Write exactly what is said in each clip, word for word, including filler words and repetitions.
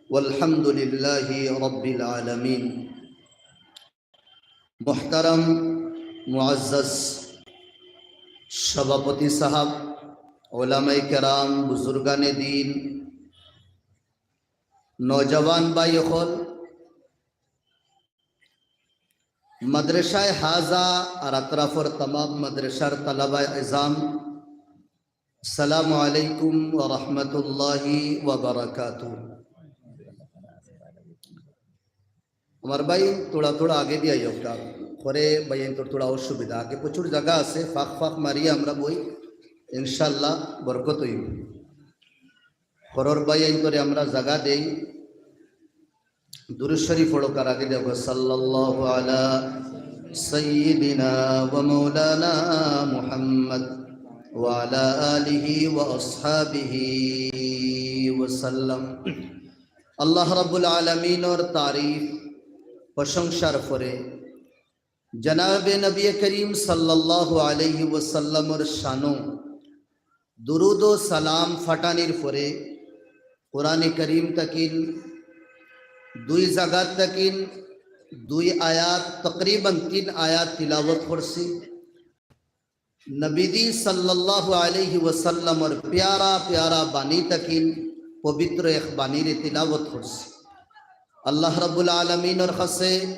والحمد لله رب العالمين. মোহতারাম মুআজ্জাজ সভাপতি সাহেব, ওলামায়ে কেরাম, বুজুর্গানে দ্বীন, নওজোয়ান ভাই অকল, মাদ্রাসায়ে হাজা আর আতরাফর তামাম মাদ্রাসার তালাবায়ে ইজাম, আসসালামু আলাইকুম ওয়া রাহমাতুল্লাহি ওয়া বারাকাতুহু। আমার ভাই থুড়া থুড়া আগে দিয়া আইউক্কা, পরে ভাইয়াইন্তর থুড়া অসুবিধা, আগে প্রচুর জাগা আছে, ফাঁক ফাঁক মারিয়া আমরা বই, ইনশাআল্লাহ বরকত অইবো। পরর ভাইয়াইন্তরে আমরা জাগা দেই, দুরূদ শরীফ পড়উক্কা, আগে দেও, সাল্লাল্লাহু আলা সাইয়্যিদিনা ওয়া মাওলানা মুহাম্মদ ওয়া আলা আলিহি ওয়া আসহাবিহি ওয়া সাল্লাম। আল্লাহ রাব্বুল আলামিনর তারিফ, প্রশংসার পরে জনাবে নবী করিম সাল্লাল্লাহু আলাইহি ওয়াসাল্লামর শানো দুরূদ ও সালাম ফাটানির পরে কোরআনে করিম তাকিন দুই জাগাত তাকিন দুই আয়াত, তকরিবান তিন আয়াত তিলাওয়াত করছি। নবীজি সাল্লাল্লাহু আলাইহি ওয়াসাল্লামর প্যারা প্যারা বাণী তাকিন পবিত্র এক বাণীরে তিলাওয়াত করছি। আল্লাহ রাব্বুল আলামিনর কাছে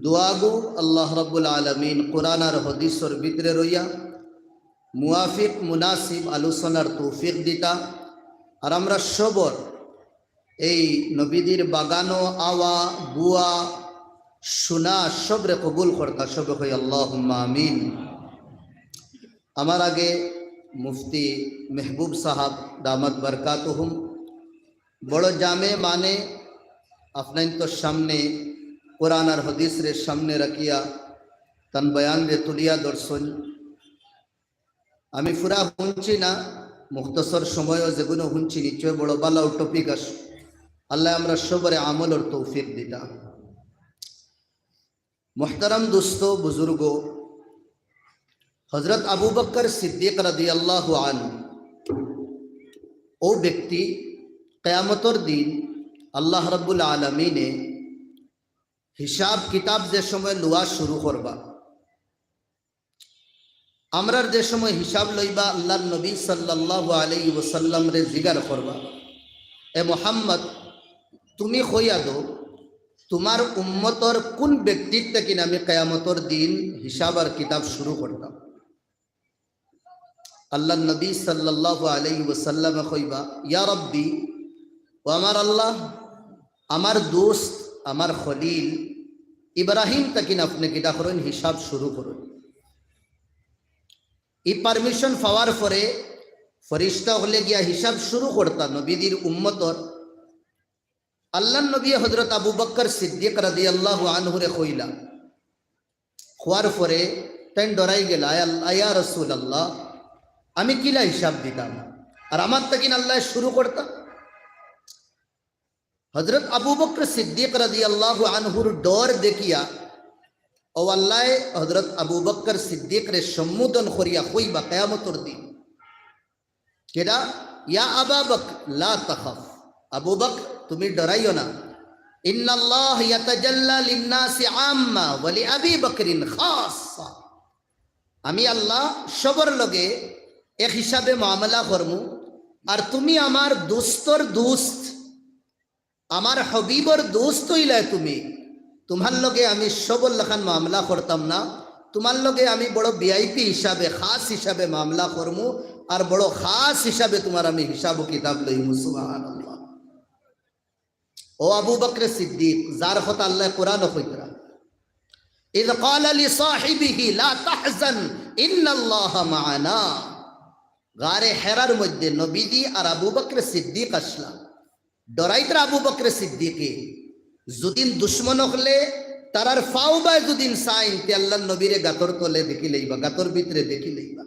দোয়াগু, আল্লাহ রাব্বুল আলামিন কোরআন আর হাদিসর ভিতরে রইয়া মুওয়াফিক মুনাসিব আলোচনার তৌফিক দিতা। আর আমরা সবর এই নবীজির বাগানো আওয়া, বুয়া, শুনা, সবরে কবুল করতা, সবে কই আল্লাহুম্মা আমিন। আমার আগে মুফতি মেহবুব সাহেব দামাত বারকাতুহুম বড় জামে মানে আপনাইন্তর সামনে কোরআন আর হাদিসরে সামনে রাখিয়া তান বয়ানরে তুলিয়া ধরছইন। আমি পুরা হুনছি না, মুখতসর সময়ও যেগুনো হুনছি, নিশ্চয় বড় ভালা topic আছে। আল্লায় আমরা সবরে আমলর তৌফিক দিতা। মোহতারাম দোস্ত, বুজুর্গ, হযরত আবু বকর সিদ্দিক রাদিয়াল্লাহু আনহু, অউ ব্যক্তি কিয়ামতর দিন আল্লাহ রাব্বুল আলামিনে হিসাব কিতাব যে সময় লওয়া শুরু করবা, আমরার যে সময় হিসাব লইবা, আল্লাহর নবী সাল্লাল্লাহু আলাইহি ওয়াসাল্লামরে জিগার করবা, "এ মোহাম্মদ, তুমি কইয়া দেও, তুমার উম্মতর কুন ব্যক্তির থাকি আমি কিয়ামতর দিন হিসাব আর কিতাব শুরু করতাম?" আল্লাহর নবী সাল্লাল্লাহু আলাইহি ওয়াসাল্লামে কইবা, "ইয়া রাব্বি, ও আমার আল্লাহ, আমার দোস্ত, আমার খলিল ইব্রাহিম থাকি আপনে কিতা করইন, হিসাব শুরু করইন।" ই permission পাওয়ার পরে ফিরিস্তা অকলে গিয়া হিসাব শুরু করতা নবীজির উম্মতর। আল্লাহর নবী হযরত আবু বকর সিদ্দিক রাদিয়াল্লাহু আনহুরে কইলা, কওয়ার পরে তাইন ডরাই গেলা, "আয় আল্লাহ, ইয়া রাসূলুল্লাহ, আমি কিলা হিসাব দিতাম, আর আমার থাকি আল্লায় শুরু করতা?" হযরত আবু বকর সিদ্দিক রাদিয়াল্লাহু আনহুর ডর দেখিয়া অউ আল্লায় হযরত আবু বকর সিদ্দিকরে সম্বোধন করিয়া কইবা কিয়ামতর দিন, কিতা, "ইয়া আবা বকর লা তাখাফ, আবু বকর তুমি ডরাইও না, ইন্নাল্লাহ ইয়াতাজাল্লা লিন্নাসি আম্মা ওয়া লি আবি বকরিন খাসসা।" আমি আল্লাহ সবর লগে এক হিসাবে মামলা করমু, আর তুমি আমার দোস্তর দোস্ত, আমার হাবিবর দোস্ত অইলায় তুমি, তুমার লগে আমি সবর লাখান মামলা করতাম না, তুমার লগে আমি বড় ভিআইপি হিসাবে, খাস হিসাবে মামলা করমু, আর বড় খাস হিসাবে তুমার আমি হিসাব ও কিতাব লইমু। সুবহানাল্লাহ। ও আবু বকরে সিদ্দিক, যার কথা আল্লায় কোরআনো কইতরা, "ইয ক্বালা লিসাহিবিহি লা তাহজান ইন্নাল্লাহা মা'আনা।" গারে হেরার মধ্যে নবীজি আর আবু বকরে সিদ্দিক আছলা। ডরাইতরা আবু বকরে সিদ্দিকে, যুদিন দুশমন অকলে তারার ফাও বায় যুদিন চাইন, তে আল্লাহর নবীরে গাতর তলে দেখিলাইবা, গাতর ভিতরে দেখিলাইবা।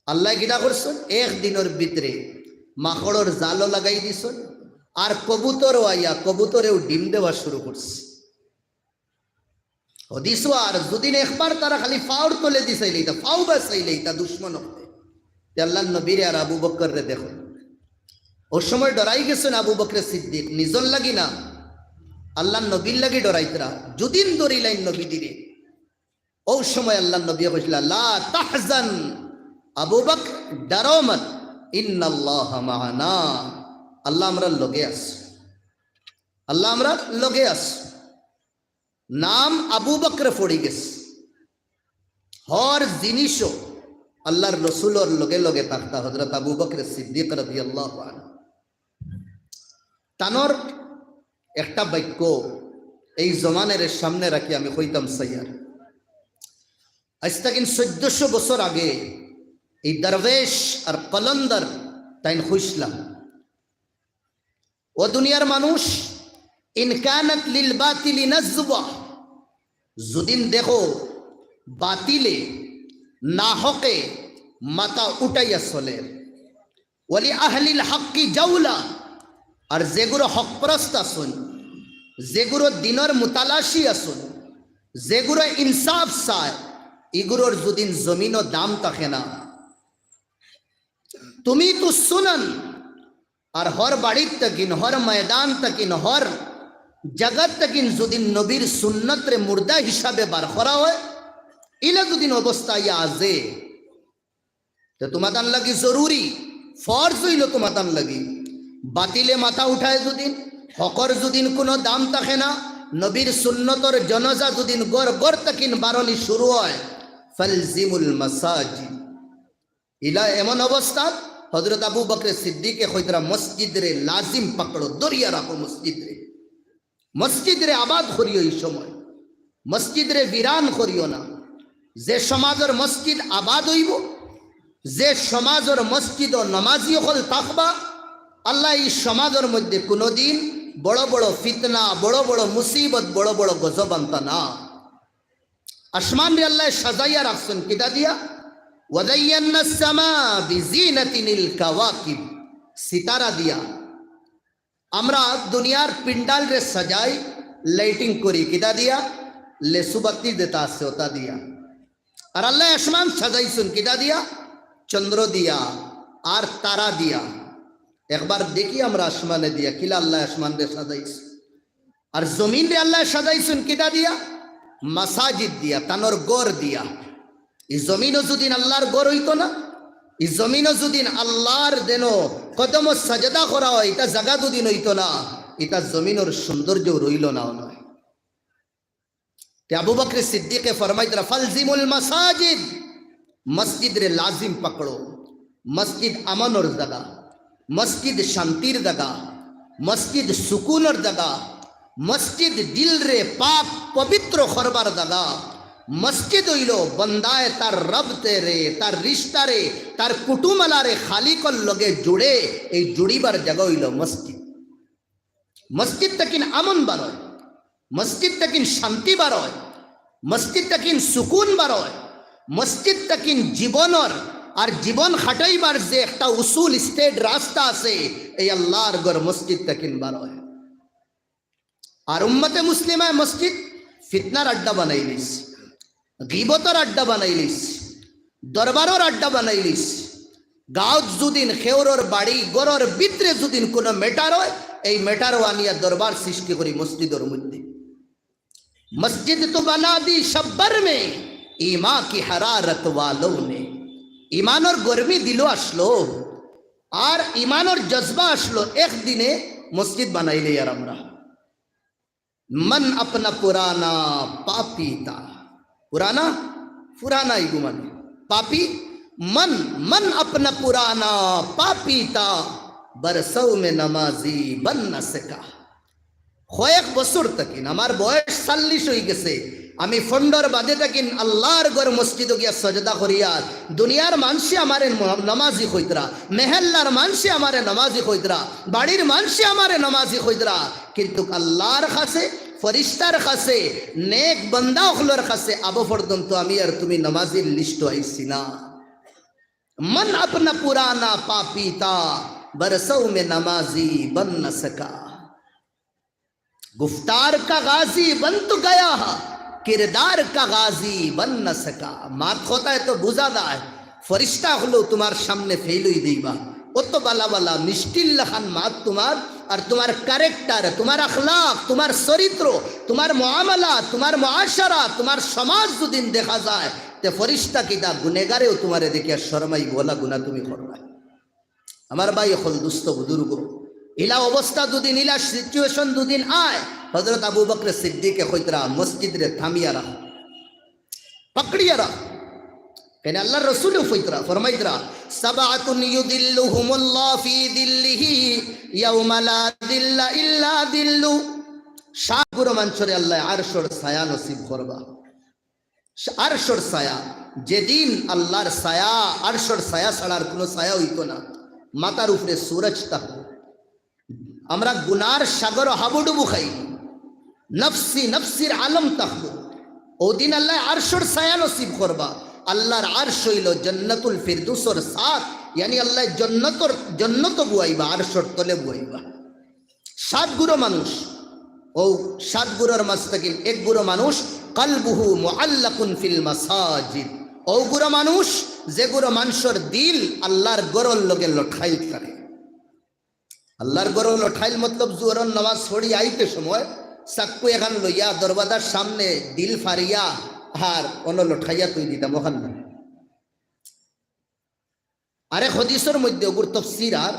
আল্লায় কিতা করছইন, এক দিনর ভিতরে মাকড়র জালও লাগাই দিছইন, আর কবুতরও আইয়া কবুতরেও ডিম দেওয়া শুরু করছে। হাদিসও আর যুদিন একবার তারা খালি ফাওর তলেদি চাইলাইতা, ফাও বায় চাইলাইতা দুশমন অকলে, তে আল্লাহর নবীরে আর আবু বকররে দেখো। অউ সময় ডরাই গেছইন আবু বকরে সিদ্দিক, নিজর লাগি না, আল্লার নবীর লাগি ডরাইতরা। যুদিন ধরিলাইন নবীজিরে, অউ সময় আল্লার নবীয়ে কইছলা, "লা তাহজান, আবু বকর, ডরাও মত, ইন্নাল্লাহা মাআনা, আল্লা আমরার লগে আছে, আল্লা আমরার লগে আছে।" নাম আবু বকরে পড়ি গেছে। হর জিনিসও আল্লার রসুলর লগে লগে থাকতা হযরত আবু বকরে সিদ্দিক রাদিয়াল্লাহু আনহু। তানর একটা বাক্য এই জমানের সামনে রাখি আমি কইতাম চাইয়ার। আইজ থাকি চৌদ্দশো বছর আগে এই দরবেশ আর কলন্দর তাইন কইছলা, "ও দুনিয়ার মানুষ, ইন কানাত লিল বাতিলি নাজওয়া, যুদিন দেখো বাতিলে, না হকে মাথা উঠাইয়া চলের, ওয়ালি আহলিল হাক্কি জাউলা, আর যেগুলো হকপরস্ত আছইন, যেগুলো দিনর মুতালাশি আছইন, যেগুলো ইনসাফ চায়, ইগুলোর যুদিন জমিনও দাম থাকে না।" তুমি তো সুনান, আর হর বাড়িত থাকিন, হর ময়দান থাকিন, হর জাগাত থাকিন যুদিন নবীর সুন্নতরে মুর্দা হিসাবে বার করা হয়, ইলা যুদিন অবস্থা ইয়া আছে, তে তুমাতান লাগি জরুরি, ফরজ অইলো তুমাতান লাগি। বাতিলে মাথা উঠায় যুদিন, হকর যুদিন কুনু দাম থাকে না, নবীর সুন্নতর জনাজা যুদিন ঘর ঘর থাকিন বারনি শুরু হয়, ফালজিমুল মাসাজিদ। ইলা এমন অবস্থা, হযরত আবু বকরে সিদ্দিকে কইতরা, "মসজিদরে লাজিম পাকড়ো, ধরিয়া রাখো মসজিদরে, মসজিদরে আবাদ করিও এই সময়, মসজিদরে বিরান করিও না।" যে সমাজর মসজিদ আবাদ অইবো, যে সমাজর মসজিদো নমাজি অকল থাকবা, আল্লায় এই সমাজর মধ্যে কুনুদিন বড় বড় ফিতনা, বড় বড় মুসিবত, বড় বড় গজব আনতা না। আসমানরে আল্লায় সাজাইয়া রাখছইন কিতা দিয়া? "ওয়াজাইয়ান্নাস সামা বিজিনাতিনিল কাওয়াকিব", সিতারা দিয়া। আমরা দুনিয়ার পিন্ডালরে সাজাই, lighting করি কিতা দিয়া? লেচু বাতি যেতা আছে ওতা দিয়া। আর আল্লায় আসমান সাজাইছইন কিতা দিয়া? চন্দ্র দিয়া আর তারা দিয়া। একবার দেখি আমরা আসমানে দিয়া কিলা আল্লায় আসমানরে সাজাইছইন। আর জমিনরে আল্লায় সাজাইছইন কিতা দিয়া? মাসাজিদ দিয়া, তানর ঘর দিয়া। ই জমিনও যুদিন আল্লার ঘর অইতো না, ই জমিনও যুদিন আল্লার দেনো কদমো সাজদা করা হয়, ইতা জাগা যুদিন অইতো না, ইতা জমিনর সৌন্দর্য রইলো না, অয় না? তে আবু বকরে সিদ্দিকে ফরমাইতরা, "ফালজিমুল মাসাজিদ", মসজিদরে লাজিম পাকড়ো। মসজিদ আমানর জাগা, মসজিদ শান্তির জাগা, মসজিদ সুকুনর জাগা, মসজিদ দিলরে পাক পবিত্র করবার জাগা। মসজিদ অইলো বন্দায় তার রবরে, তার রিশতারে, তার কুটুমালারে খালিকর লগে জুড়ে, এই জুড়িবার জাগা অইলো মসজিদ। মসজিদ থাকিন আমন বারয়, মসজিদ থাকিন শান্তি বারয়, মসজিদ থাকিন সুকুন বারয়, মসজিদ থাকিন জীবনর আর জীবন খাটাইবার যে একটা উসুল straight রাস্তা আছে, এই আল্লার ঘর মসজিদ থাকিন বারয়। আর উম্মতে মুসলিমায় মসজিদ ফিতনার আড্ডা বানাইলিছে, গিবতর আড্ডা বানাইলিছে, দরবারর আড্ডা বানাইলিছে। গাঁওত যুদিন খেউরর বাড়ি ঘরর ভিতরে যুদিন কুনু matter হয়, এই matter-ও আনিয়া দরবার সৃষ্টি করি মসজিদর মধ্যে। মসজিদ তো বানা দি শব ভর মে, ইমা কি হারারত ওয়ালো নে। ইমানর গরমি দিলো আসলো, আর ইমানর জজবা আসলো, একদিনে মসজিদ বানাইলে আর আমরা। মন আপনা পুরানা পাপিতা। পুরানা, পুরানা ইগু মানে পাপি। মন, মন আপনা পুরানা পাপিতা, বরসৌ মে নমাজি বন না সকা। কয়েক বছর থাকিন, আমার বয়স চল্লিশ অইগেছে, আমি ফন্ডর বাদে থাকিন আল্লার ঘর মসজিদো গিয়া সজদা করিয়ার। দুনিয়ার মানষে আমারে ম-, নমাজি কইতরা, মেহেল্লার মানষে আমারে নমাজি কইতরা, বাড়ির মানষে আমারে নমাজি কইতরা, কিন্তু আল্লার কাছে, ফিরিস্তার কাছে, নেক বান্দা অকলর কাছে আবো পর্যন্ত আমি আর তুমি নমাজির list-ও আইছি না। মন আপনা পুরানা পাপিতা, বরসৌ মে নমাজি বন না সকা। গুফতার কা গাজি বন তো গয়া, কিরদার কা গাজি বন না সকা। মাত কথায় তো বুঝা যায়, ফিরিস্তা অকলেও তুমার সামনে fail অই দিবা, অত বালা বালা মিষ্টির লাখান মাত তুমার, আর তুমার character, তুমার আখলাক, তুমার চরিত্র, তুমার মুআমালা, তুমার মুআশারা, তুমার সমাজ যুদিন দেখা যায়, তে ফিরিস্তা কিতা গুনেগারেও তুমারে দেখিয়া শরমাইবো, অলা গুনা তুমি কররায়। আমার ভাই অকল, দুস্ত বুজুর্গ, ইলা অবস্থা যুদিন, ইলা situation যুদিন আয়, হযরত আবু বকর সিদ্দিকে কইতরা, মসজিদরে থামিয়া রাখ, পাকড়িয়া রাখ। কেনে আল্লার রসুলেও কইতরা, ফরমাইতরা, "সাবআতুন ইউযিল্লুহুমুল্লাহু ফি যিল্লিহি ইয়াওমা লা যিল্লা ইল্লা যিল্লু।" সাত গুরু মানষরে আল্লায় আরশর ছায়া নসিব করবা। আরশর ছায়া, যেদিন আল্লার ছায়া, আরশর ছায়া ছাড়া আর কুনু ছায়া অইতো না। মাথার উপরে সূরজ থাকবো। আমরা গুনার সাগরো হাবুডুবু খাই, নফসি নফসির আলম থাকবো। অউ দিন আল্লায় আরশর ছায়া নসিব করবা। আল্লার আরশ অইলো জান্নাতুল ফিরদৌসর ছাদ, ইয়ানি আল্লায় জন্নতর, জন্নতো বওয়াইবা, আরশর তলে বওয়াইবা। সাত গুরু মানুষ, অউ সাত গুরুর মাঝ থাকি এক গুরু মানুষ, কালবুহু মুআল্লাকুন ফিল মাসাজিদ। অউ গুরু মানুষ, যে গুরু মানষর দিল আল্লার ঘরর লগে লটকাইল থাকে। আল্লার ঘরো লটকাইল মতলব জোহরর নামাজ পড়ি আইতে সময় চাক্কু এখান লইয়া দরওয়াজার সামনে দিল ফারিয়া আর অনো লটকাইয়া থুই দিতাম, অখান না। আরেক হাদিসর মধ্যে অগুর তফসির আর,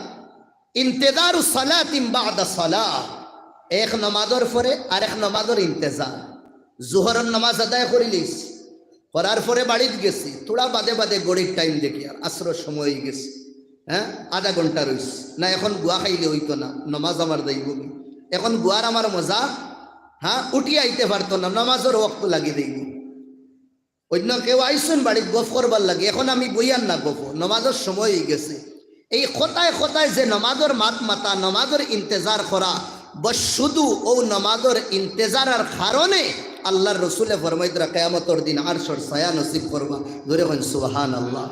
ইন্তেজারু সালাতিন বা'দা সালাহ, এক নামাজর পরে আরেক নামাজর ইন্তেজার। জোহরর নামাজ আদায় করিলিস, করার পরে বাড়িত গেছি, থুড়া বাদে বাদে ঘড়ির time দেখি, আর আছরর সময় অইগেছে, হ্যাঁ, আধা ঘন্টা রইছে, না অখন গুয়া খাইলে অইতো না, নামাজ আমার যাইবোগি, অখন গুয়ার আমার মজা, হ্যাঁ, উঠি আইতে পারতো না, নামাজর ওয়াক্ত লাগি দেইনি। অইন্য কেউ আইছইন বাড়িত গফ করবার লাগি, অখন আমি বইয়ার না গফো, নামাজর সময় অইগেছে। এই কথায় কথায় যে নামাজর মাত মাতা, নামাজর ইন্তেজার করা, বস শুধু অউ নামাজর ইন্তেজারর কারণে আল্লার রসুলে ফরমাইতরা, কিয়ামতর দিন আরশর ছায়া নসিব করবা। জোরে কইন সুবহানাল্লাহ।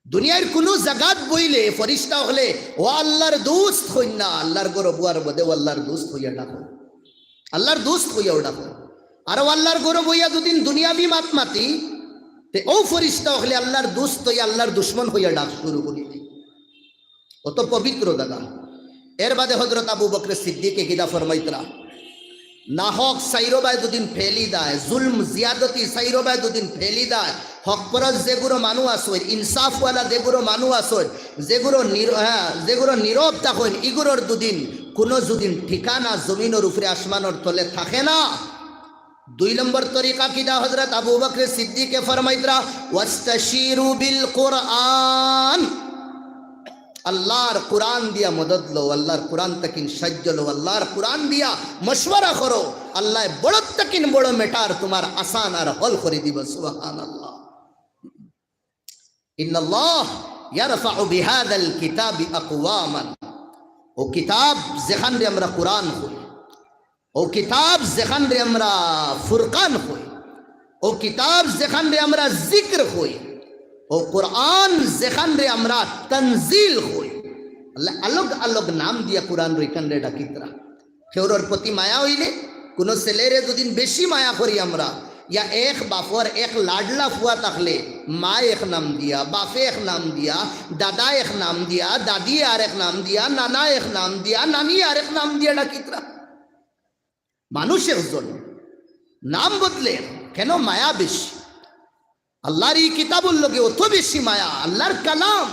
দুনিয়ার কুনু জাগাত বইলে ফিরিস্তা অকলে, "ও আল্লার দুস্ত" কইন না, আল্লার ঘরো বওয়ার বাদে "ও আল্লার দুস্ত" কইয়া ডাকইন। আল্লার দুস্ত কইয়াও ডাকইন। আর অউ আল্লার ঘরো বইয়া যুদিন দুনিয়াবি মাত মাতি, তে অউ ফিরিস্তা অকলে আল্লার দুস্ত অইয়া আল্লার দুশমন কইয়া ডাক শুরু করি দেয়। অত পবিত্র জাগা। এর বাদে হযরত আবু বকরে সিদ্দিকে কিতা ফরমাইতরা, নাহক চাইরোবায় যুদিন ফেলি দেয়, জুলম জিয়াদতি চাইরোবায় যুদিন ফেলি দেয়, হকপরস্ত যেগুরো মানুষ আছইন, ইনসাফওয়ালা যেগুরো মানুষ আছইন, যেগুরো নির-, হ্যাঁ, যেগুরো নীরব থাকইন, ইগুরোর যুদিন কুনু যুদিন ঠিকানা জমিনর উপরে আসমানর তলে থাকে না। দুই নম্বর তরিকা কিতা? হযরত আবু বকরে সিদ্দিকে ফরমাইতরা, "ওয়াস্তাশিরু বিল কুরআন।" আল্লার কুরআন দিয়া মদদ লও, আল্লার কুরআন থাকি সাহায্য লও, আল্লার কুরআন দিয়া মশওয়ারা করো। আল্লায় বড় থাকি বড় matter তুমার আসান আর হল করি দিবা। সুবহানাল্লাহ। ইন্নাল্লাহ ইয়ারফাউ বিহাযাল কিতাবি আকওয়ামান। অউ কিতাব যেখানরে আমরা কুরআন কই, অউ কিতাব যেখানরে আমরা ফুরকান কই, অউ কিতাব যেখানরে আমরা জিকির কই, অউ কুরআন যেখানরে আমরা তানজিল কই, আল্লায় আলগ আলগ নাম দিয়া কুরআনর ইখানরে ডাকিতরা। কেউরর প্রতি মায়া অইলে, কুনু ছেলেরে যুদিন বেশি মায়া করি আমরা, ইয়া এক বাপর এক লাডলা ফুয়া থাকলে, মায় এক নাম দিয়া, বাপে এক নাম দিয়া, দাদায় এক নাম দিয়া, দাদিয়ে আরেক নাম দিয়া, নানায় এক নাম দিয়া, নানিয়ে আরেক নাম দিয়া ডাকিতরা। মানুষ একজন, নাম বদলে, কেনে মায়া বেশি। আল্লার ই কিতাবর লগে অত বেশি মায়া, আল্লার কালাম।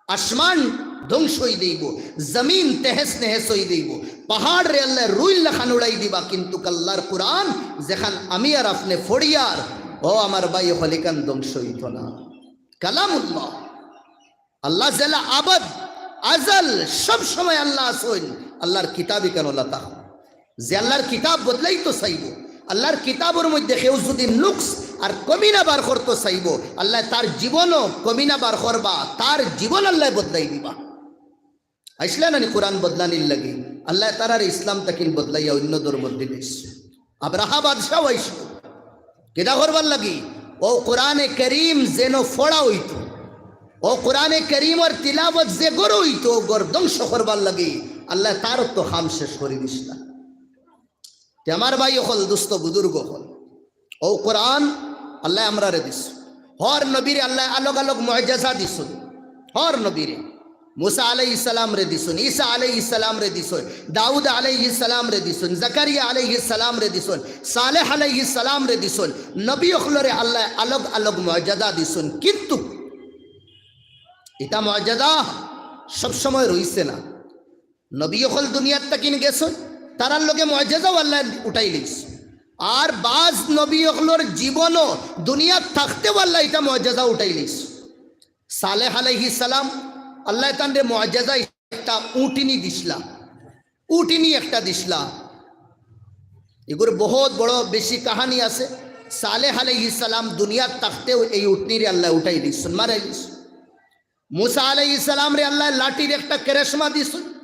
আসমান ধ্বংস অই যাইবো, জমিন তেহেস নেহেস অই যাইবো, পাহাড়রে আল্লায় রুইর লাখান উড়াই দিবা, কিন্তুক আল্লার কুরআন যেখান আমি আর আপনে ফড়িয়ার, ও আমার ভাই, অখান ইখান ধ্বংস অইতো না। কালামুল্লাহ। আল্লাহ যেলা আবাদ, আজাল, সব সময় আল্লাহ আছইন, আল্লার কিতাব ইখান অলা থাকবো। যে আল্লার কিতাব বদলাইতো চাইবো, আল্লার কিতাবর মধ্যে কেউ যুদি নুকস আর কমিনা বার করতো চাইবো, আল্লায় তার জীবনও কমিনা বার করবা, তার জীবন আল্লায় বদলাই দিবা। আইছলা নানি কুরআন বদলানির লাগি? আল্লায় তারারে ইসলাম থাকি বদলাইয়া অইন্য ধর্মর দিলাইছে। আব্রাহা বাদশাও আইছলো। কিতা করবার লাগি? অউ কুরআনে করিম যেন ফড়া অইতো, অউ কুরআনে করিমর তিলাওয়াত যে ঘরো অইতো, অউ ঘর ধ্বংস করবার লাগি আল্লায় তার তো কাম শেষ করি দিছলা। তে আমার ভাই অকল, দুস্ত বুজুর্গ অকল, অউ কুরআন আল্লায় আমরারে দিছে। হর নবীরে আল্লায় আলগ আলগ মুআজিজা দিছইন। হর নবীরে, মুসা আলাইহিস সালামরে দিছইন, ঈসা আলাইহিস সালামরে দিছইন, দাউদ আলাইহিস সালামরে দিছইন, জাকারিয়া আলাইহিস সালামরে দিছইন, সালেহ আলাইহিস সালামরে দিছইন। নবী অকলরে আল্লায় আলগ আলগ মুআজিজা দিছইন। কিন্তু ইতা মুআজিজা সব সময় রইছে না। নবী অকল দুনিয়াত থাকিন গেছইন, তারার লগে মুআজিজাও আল্লায় উঠাই লইছইন। আর বাজ নবী অকলর জীবনও দুনিয়াত থাকতেও আল্লায় ইতা মুআজিজা উঠাই লইছইন। সালেহ আলাইহিস সালাম, আল্লায় তানরে মুআজিজা একটা উটনি দিছলা, উটনি একটা দিছলা। এগুর বহুত বড় বেশি কাহানি আছে। সালেহ আলাইহিস সালাম দুনিয়াত থাকতেও এই উটনিরে আল্লায় উঠাই লইছইন, মারাই লইছইন। মুসা আলাইহিস সালামরে আল্লায় লাঠির একটা কেরেশমা দিছইন।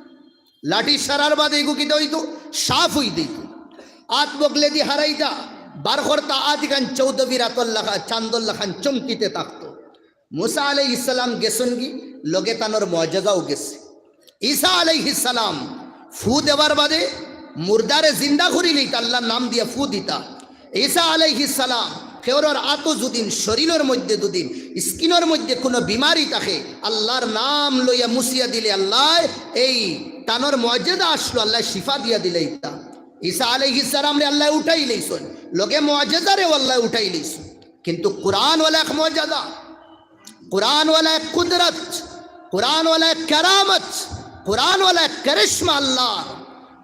লাঠি সারার বাদে এগু কিতা অইতো? সাপ অই দিতো। আত বগলেদি হারাইতা, বার করতা আত ইখান চৌদ্দবির আতর লাখান, চান্দর লাখান চমকিতে থাকতো। মুসা আলাইহিস সালাম গেছইনগি, লগে তানর মুআজিজাও গেছে। ঈসা আলাইহিস সালাম ফু দেওয়ার বাদে মুর্দারে জিন্দা করিলিতা, আল্লার নাম দিয়া ফু দিতা। ঈসা আলাইহিস সালাম কেউরর আতো যুদিন, শরীলর মধ্যে যুদিন, স্কিনর মধ্যে কুনু বিমারি থাকে, আল্লার নাম লইয়া মুছিয়া দিলে আল্লায় এই তানর মুআজিজা আছলো, আল্লায় শিফা দিয়া দিলাইতা। ঈসা আলাইহিস সালামরে আল্লায় উঠাই লইছইন, লগে মুআজিজারেও আল্লায় উঠাই লইছইন। কিন্তু কুরআনওয়ালা এক মুআজিজা, কুরআনওয়ালা এক কুদরত, কুরআনওয়ালা এক কেরামত, কুরআনওয়ালা এক কারিশমা আল্লার।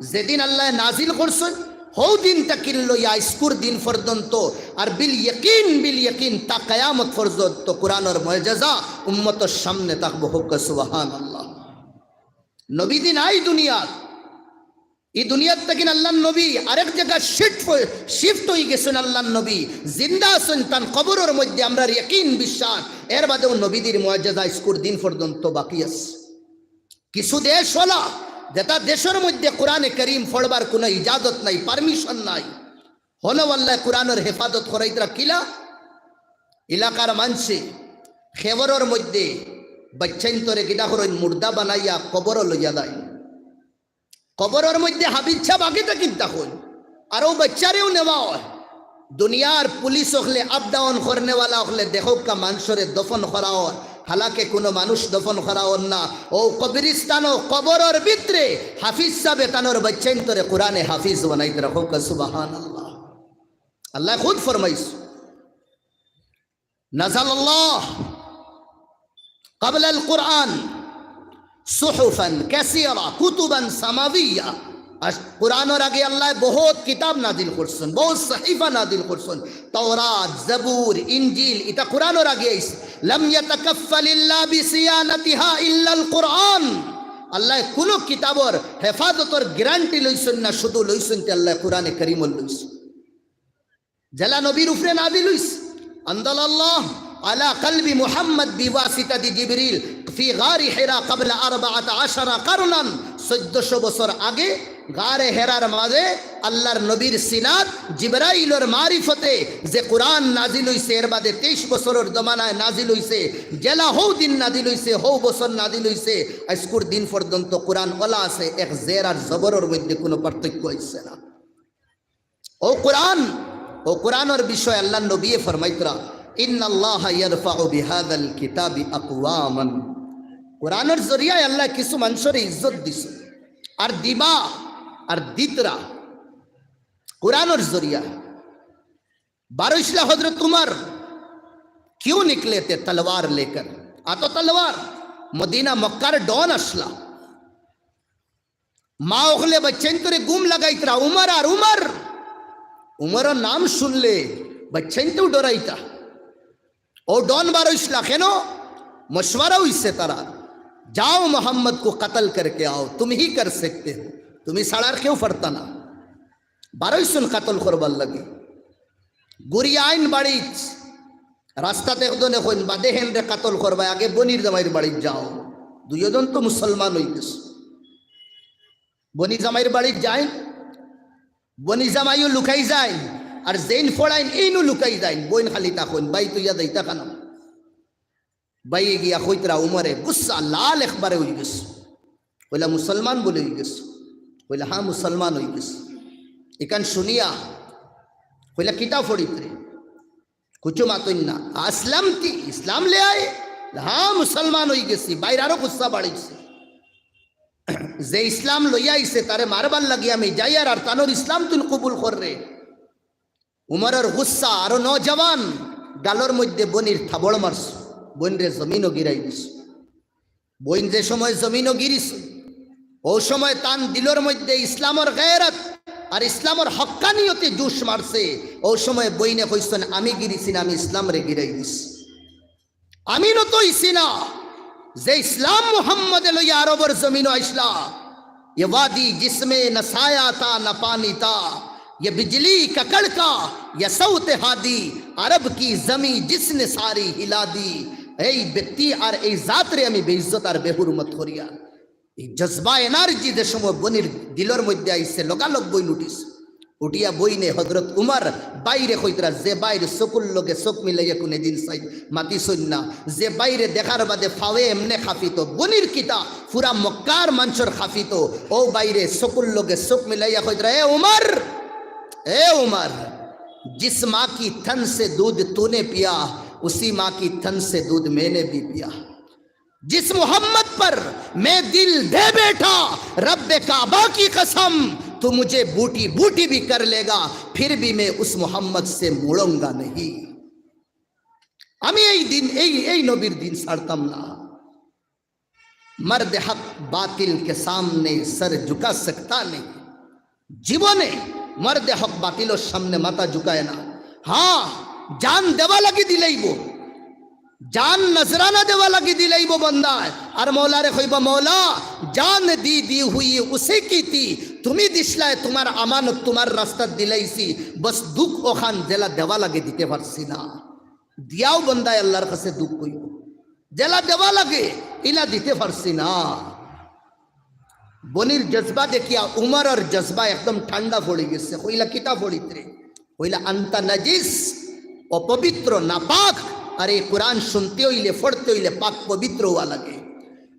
যেদিন আল্লায় নাজিল করছইন, হউ দিন থাকিন লইয়া আইজকুর দিন পর্যন্ত, আর বিল ইয়াকিন, বিল ইয়াকিন তা কিয়ামত পর্যন্ত কুরআনর মুআজিজা উম্মতর সামনে থাকবো। কউক্কা সুবহানাল্লাহ। নবীজি নাই দুনিয়াত, ই দুনিয়াত থাকিন আল্লার নবী আরেক জাগা শিফট অই-, শিফট অই গেছইন। আল্লার নবী জিন্দা আছইন, তান কবরর মধ্যে আমরার ইয়াকিন বিশ্বাস। এর বাদেও নবীজির মুআজিজা আইজকুর দিন পর্যন্ত বাকি আছে। কিছু দেশ অলা, যেতা দেশর মধ্যে কোরআনে করিম পড়বার কুনু ইজাজত নাই, পারমিশন নাই, হনো আল্লায় কোরআনর হেফাজত করাইতরা। কিলা? এলাকার মানষে কেবরর মধ্যে বাইচ্চাইন্তরে কিতা করইন, মুর্দা বানাইয়া কবরো লইয়া যাইন। কবরর মধ্যে হাফিজ সাব আগে থাকি থাকইন, আর অউ বাইচ্চারেও নেওয়া অয়। দুনিয়ার পুলিশ অকলে, আপ ডাউন করনেওয়ালা অকলে দেখউক্কা মানষরে দফন করা অর, হালাকে কুনু মানুষ দফন করা অর না। অউ কবরিস্তানো কবরর ভিতরে হাফিজ সাবে তানর বাইচ্চাইন্তরে কোরআনে হাফিজ বানাইতরা। কউক্কা সুবহানাল্লাহ। আল্লায় খুদ ফরমাইছইন, نزل الله قبل القرآن صحفا كثيرة كتبا سماوية। আর কোরআনর আগে আল্লায় বহুত কিতাব নাজিল করছইন, বহুত সহিফা নাজিল করছইন। তাওরাত, জবুর, ইনজিল, ইতা কোরআনর আগে আইছে। لم يتكفل الله بصيانتها إلا القرآن। আল্লায় কুনু কিতাবর হেফাজতর গ্যারান্টি লইছইন না, শুধু লইছইন তে আল্লায় কোরআনে করিমর লইছইন। যেলা নবীর উপরে নাজিল অইছে। أنزل الله على قلب محمد بواسطة جبريل في غار حراء قبل أربعة عشر قرنا। চৌদ্দশো বছর আগে গারে হেরার মাঝে আল্লার নবীর সিনাত জিবরাইলর মারিফতে যে কোরআন নাজিল অইছে, এর বাদে তেইশ বছরর জমানায় নাজিল অইছে। যেলা হউ দিন নাজিল অইছে, হউ বছর নাজিল অইছে, আইজকুর দিন পর্যন্ত কোরআন অলা আছে, এক জের আর জবরর মধ্যে কুনু পার্থক্য অইছে না। অউ কোরআন, অউ কোরআনর বিষয়ে আল্লার নবীয়ে ফরমাইতরা, إن الله يرفع بهذا الكتاب أقواما। কোরআনর জরিয়ায় আল্লায় কিছু মানষরে ইজ্জত দিছইন, আর দিবা, আর দিতরা। কোরআনর জরিয়ায় বারইছলা হযরত উমর, क्यों निकले थे तलवार लेकर, আতো তলোয়ার। মদিনা মক্কার ডন আছলা। মা অকলে বাইচ্চাইন্তরে ঘুম লাগাইতরা, "উমর আর উমর।" উমরর নাম শুনলে বাইচ্চাইন্তেও ডরাইতা। অউ ডন বারইছলা কেনো? মশওয়ারা অইছে তারার, "जाओ मोहम्मद को कत्ल करके आओ, तुम ही कर सकते हो, তুমি ছাড়া আর কেউ পারতা না।" বারইছইন কাতল করবার লাগি। ঘুরি আইন বাড়িত, রাস্তাত একজনে কইন, "বাদে হেনরে কাতল করবায়, আগে বইনর জামাইর বাড়িত যাও।" দুইওজন তো মুসলমান অইগেছে। বইনর জামাইর বাড়িত যাইন, বইনর জামাইও লুকাই যাইন, আর যেইন ফড়াইন এইনও লুকাই যাইন। বইন খালি থাকইন, ভাই তুইয়া যাইতা কেনো? ভাইয়ে গিয়া কইতরা উমরে, গুসা লাল একবারে অইগেছে। কইলা, "মুসলমান বুলে অইগেছো?" কইলা, "হ্যাঁ, মুসলমান অইগেছি।" ইখান শুনিয়া কইলা, "কিতা ফড়িতরে?" কুছু মাতইন না। আসলামতি, ইসলাম লে আয়ে? হ্যাঁ, মুসলমান অইগেছি। বাইর আরো গুসা বাড়িছে। যে ইসলাম লইয়া আইছে, তারে মারবার লাগি আমি যাইয়ার, আর তানর ইসলাম তুইন কবুল কররে। উমরর গুসা আরো নওজওয়ান, গালর মধ্যে বইনর থাবড় মারছে, বইনরে জমিনো গিরাই দিছে। বইন যে সময় জমিনো গিরিছে, অউ সময় তান দিলর মধ্যে ইসলামর গেরত আর ইসলামর হক্কানিয়তে জোশ মারছে। অউ সময় বইনে কইছইন, "আমি গিরিছি না, আমি ইসলামরে গিরাই দিছি।" আমি নত অইছি না, যে ইসলাম মুহাম্মদে লইয়া আরবর জমিনো আইছলা। "یہ وادی جس میں نہ سایہ تھا نہ پانی تھا، یہ بجلی کا کڑکا، یہ صوت ہادی، عرب کی زمین جس نے ساری ہلا دی۔" এই ব্যক্তি আর এই জাতরে আমি বেইজ্জত আর বেহুরমত করিয়ার। এই জজবা, এনার্জি যে সময় বইনর দিলর মধ্যে আইছে, লগালগ বইন উঠিছে। উঠিয়া বইনে হজরত উমর বাইরে কইতরা, "যে বাইর চকুর লগে চোখ মিলাইয়া কুনুদিন চাই মাতিছইন না, যে বাইরে দেখার বাদে ফাওয়ে এমনে কাঁপিত, বইনর কিতা পুরা মক্কার মানষর কাঁপিত, অউ বাইরে চকুর লগে চোখ মিলাইয়া কইতরা, 'এ উমর, এ উমর, جس ماں کی تھن سے دودھ تو نے پیا، اسی ماں کی تھن سے دودھ میں نے بھی پیا।'" جس محمد پر میں دل دے بیٹھا، رب کعبہ کی قسم، تو مجھے بوٹی بوٹی بھی کر لے گا، پھر بھی میں اس محمد سے مڑوں گا نہیں۔ আমি এই দিন, এই, এই নবীর দিন ছাড়তাম না। مرد حق باطل کے سامنے سر جھکا سکتا نہیں۔ জীবনে মর্দে হক বাতিলর সামনে মাথা ঝুকায় না। হ্যাঁ, জান দেওয়া লাগি দিলাইবো, জান নজরানা দেওয়া লাগি দিলাইবো বন্দায়। আর মৌলারে কইবো, "মৌলা, জান দি দি হুই উসে কি থি, তুমি দিছলায়, তুমার আমানত তুমার রাস্তাত দিলাইছি, বস দুখ অখান যেলা দেওয়া লাগি দিতে পারছি না।" দিয়াও বন্দায় আল্লার কাছে দুখ কইবো, যেলা দেওয়া লাগে, ইলা দিতে পারছি না। বইনর জজবা দেখিয়া উমরর জজবা একদম ঠান্ডা পড়ি গেছে। কইলা, "কিতা পড়িতরে?" কইলা, "আনতা নাজিস, অপবিত্র, নাপাক। আর এই কোরআন শুনতে অইলে, পড়তে অইলে পাক পবিত্র অওয়া লাগে।"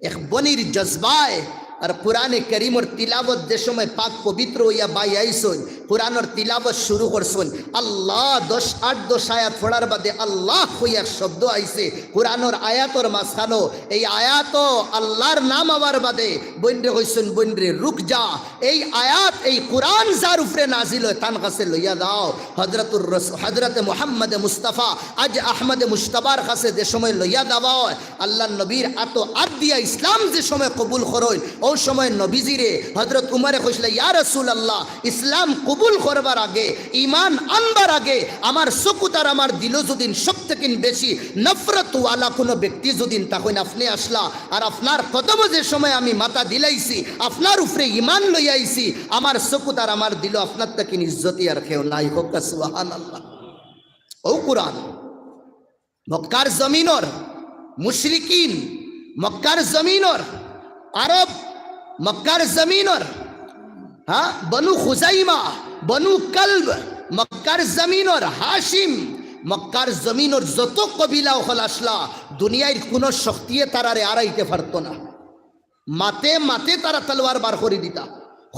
এক বইনর জজবায় আর কোরআনে করিমর তিলাওয়াত যে সময় পাক পবিত্র অইয়া বাই আইছইন, কোরআনর তিলাওয়াত শুরু করছইন, আল্লাহ দশ, আট দশ আয়াত পড়ার বাদে আল্লাহ কইয়া এক শব্দ আইছে কোরআনর আয়াতর মাঝখানো। এই আয়াতো আল্লার নাম আওয়ার বাদে বইনরে কইছইন, "বইনরে, রুক যা।" এই আয়াত, এই কোরআন যার উপরে নাজিল অয়, তান কাছে লইয়া যাও। হযরতুর রস-, হযরতে মুহাম্মদে মুস্তাফা আজ আহমদে মুজতবার কাছে যে সময় লইয়া যাওয়া অয়, আল্লার নবীর আতো আত দিয়া ইসলাম যে সময় কবুল করইন, অউ সময় নবীজিরে হযরত উমরে কইছলা, "ইয়া রাসূলুল্লাহ, ইসলাম কবুল করবার আগে, ঈমান আনবার আগে আমার চকুত আর আমার দিলো যুদিন সব থাকি বেশি নফরত ওয়ালা কুনু ব্যক্তি যুদিন থাকইন, আপনে আছলা, আর আপনার কদমো যে সময় আমি মাথা দিলাইছি, আপনার উপরে ঈমান লইয়া আইছি, আমার চকুত আর আমার দিলো আপনার থাকি ইজ্জতি আর কেউ নাই।" কউক্কা সুবহানাল্লাহ। অউ কোরআন। মক্কার জমিনর মুশরিকিন, মক্কার জমিনর আরব, মক্কার জমিনর, হ্যাঁ, বনু খুজাইমা, বনু কালব, মক্কার জমিনর হাশিম, মক্কার জমিনর যত কবিলা অকল আছলা, দুনিয়ার কুনু শক্তিয়ে তারারে আরাইতে পারতো না। মাতে মাতে তারা তলোয়ার বার করি দিতা,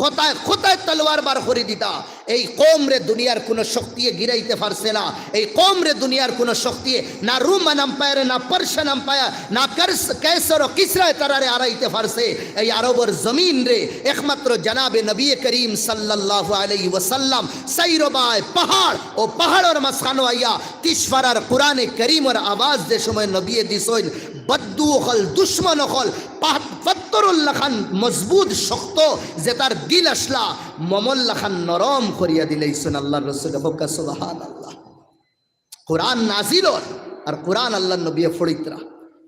কথায় কথায় তলোয়ার বার করি দিতা। এই কওমরে দুনিয়ার কুনু শক্তিয়ে গিরাইতে পারছে না। এই কওমরে দুনিয়ার কুনু শক্তিয়ে, না রোমান আম্পায়ারে, না পার্সিয়ান আম্পায়ার, না কার্স-, কায়সার ও কিসরায় তারারে আরাইতে পারছে। এই আরবর জমিনরে একমাত্র জনাবে নবী করিম সাল্লাল্লাহু আলাইহি ওয়াসাল্লাম চাইরোবায় পাহাড়, অউ পাহাড়র মাঝখানো আইয়া তিসফারার কোরআনে করিমর আওয়াজ যে সময় নবিয়ে দিছইন, বদ্দু অকল, দুশমন অকল, পাহ-, পাত্তরর লাখান মজবুত শক্ত, যেতার দিল আছলা, মমর লাখান নরম করিয়া দিলাইছইন আল্লার রসুলে। কউক্কা সুবহানাল্লাহ। কোরআন নাজিল অর, আর কোরআন আল্লার নবিয়ে পড়িতরা।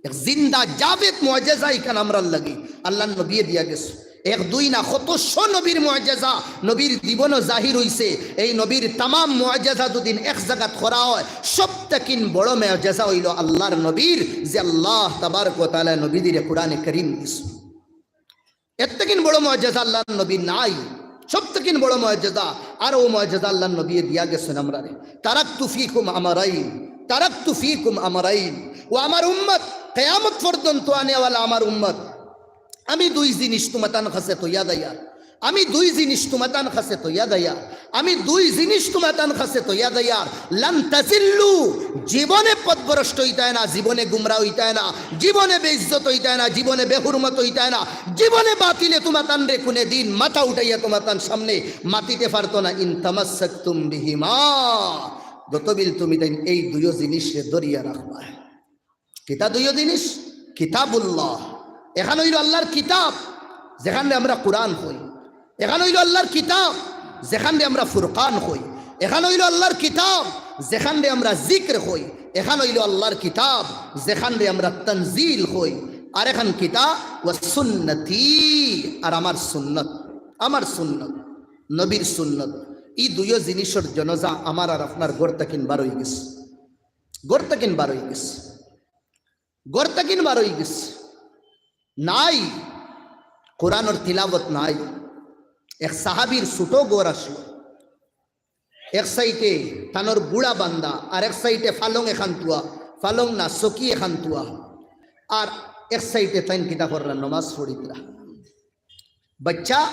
এক জিন্দা জাবেদ মুআজেজা ইখান আমরার লাগি আল্লার নবিয়ে দিয়া গেছে। এক দুই না, কত শ নবীর মুআজেজা নবীর জীবনো জাহির অইছে। এই নবীর তামাম মুআজেজা যুদিন এক জাগাত করা অয়, সব থাকি বড় মুআজেজা অইলো আল্লার নবীর, যে আল্লাহ তাবারক ওয়া তাআলা নবীজিরে কোরআনে করিম দিছে। এর থাকি বড় মুআজেজা আল্লার নবীর নাই। সব থাকি বড় মুআজেজা, আর অউ মুআজেজা আল্লার নবিয়ে দিয়া গেছইন আমরারে। তারাকতু ফিকুম আমরাইন, তারাকতু ফিকুম আমরাইন। ও আমার উম্মত, কিয়ামত পর্যন্ত আনেওয়ালা আমার উম্মত, আমি দুই জিনিস তুমাতান কাছে থইয়া যাইয়ার। আমি দুই জিনিস তুমাতান কাছে থইয়া যাইয়ার, আমি দুই জিনিস তুমাতান কাছে থইয়া যাইয়ার, লান তাজিল্লু, জীবনে পথভ্রষ্ট অইতায় না, জীবনে গুমরা অইতায় না, জীবনে বেইজ্জত অইতায় না, জীবনে বেহুরমত অইতায় না, জীবনে বাতিলে তুমাতানরে কুনে দিন মাথা উঠাইয়া তুমাতান সামনে মাতিতে পারতো না। ইন তামাসসাকতুম বিহিমা, যতবিল তুমিতাইন এই দুইও জিনিসরে ধরিয়া রাখবায়। কিতা দুইও জিনিস? কিতাবুল্লাহ, এখান অইলো আল্লার কিতাব, যেখানরে আমরা কুরআন কই। এখান অইলো আল্লার কিতাব, যেখানরে আমরা ফুরকান কই। এখান অইলো আল্লার কিতাব, যেখানরে আমরা জিক্র কই। এখান অইলো আল্লার কিতাব, যেখানরে আমরা তানজিল কই। আর এখান কিতা? ওয়া সুন্নতি, আর আমার সুন্নত, আমার সুন্নত, নবীর সুন্নত। ই দুইও জিনিসর জনজা আমার আর আপনার ঘর থাকিন বার অইগেছে। ঘর থাকিন বার অইগেছে, ঘর থাকিন বার অইগেছে। নাই, কুরআনর তিলাওয়াত নাই। এক সাহাবীর ছোট ঘর আছলো, এক সাইডে তানর গুড়া বান্ধা, আর এক সাইডে ফালং এখান তুয়া, ফালং না, চকি এখান তুয়া, আর এক সাইডে তাইন কিতা কররা, নমাজ পড়িতরা। বাচ্চা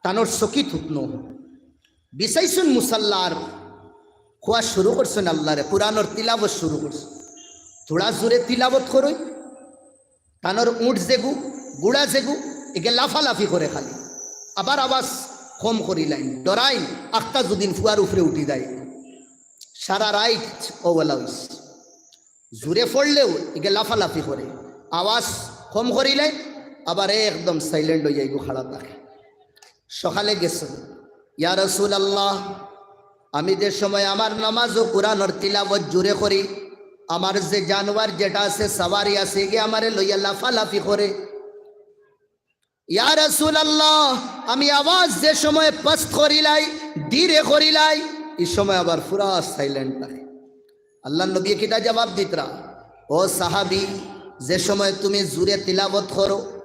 তানর চকিত হুতনো, বিছাইছইন মুসাল্লা আর কওয়া শুরু করছইন আল্লারে, কুরআনর তিলাওয়াত শুরু করছইন। থুড়া জুরে তিলাওয়াত করইন, তানর উট যেগু, গুড়া যেগু, এগে লাফালাফি করে খালি। আবার আওয়াজ কম করিলাইন, ডরাইন, আখতা যুদিন ফুয়ার উপরে উঠি যায়। সারা রাইত অউ অলা অইছে। জুরে পড়লেও এগে লাফালাফি করে, আওয়াজ কম করিলে আবার একদম silent অইয়া এগু খাড়া থাকে। সকালে গেছে, "ইয়া রাসূলুল্লাহ, আমি যে সময় আমার নামাজো কুরআনর তিলাওয়াত জুরে করি, আমার যে জানোয়ার যেটা আছে, সাওয়ারি আছে, এগে আমারে লইয়া লাফালাফি করে।" ইয়া রাসূলুল্লাহ, আমি আওয়াজ যে সময় পস্ত করিলাই, ধীরে করিলাই, ই সময় আবার পুরা silent থাকে। আল্লার নবী কিতা জবাব দিতরা? ও সাহাবী, যে সময় তুমি জুরে তিলাওয়াত করো,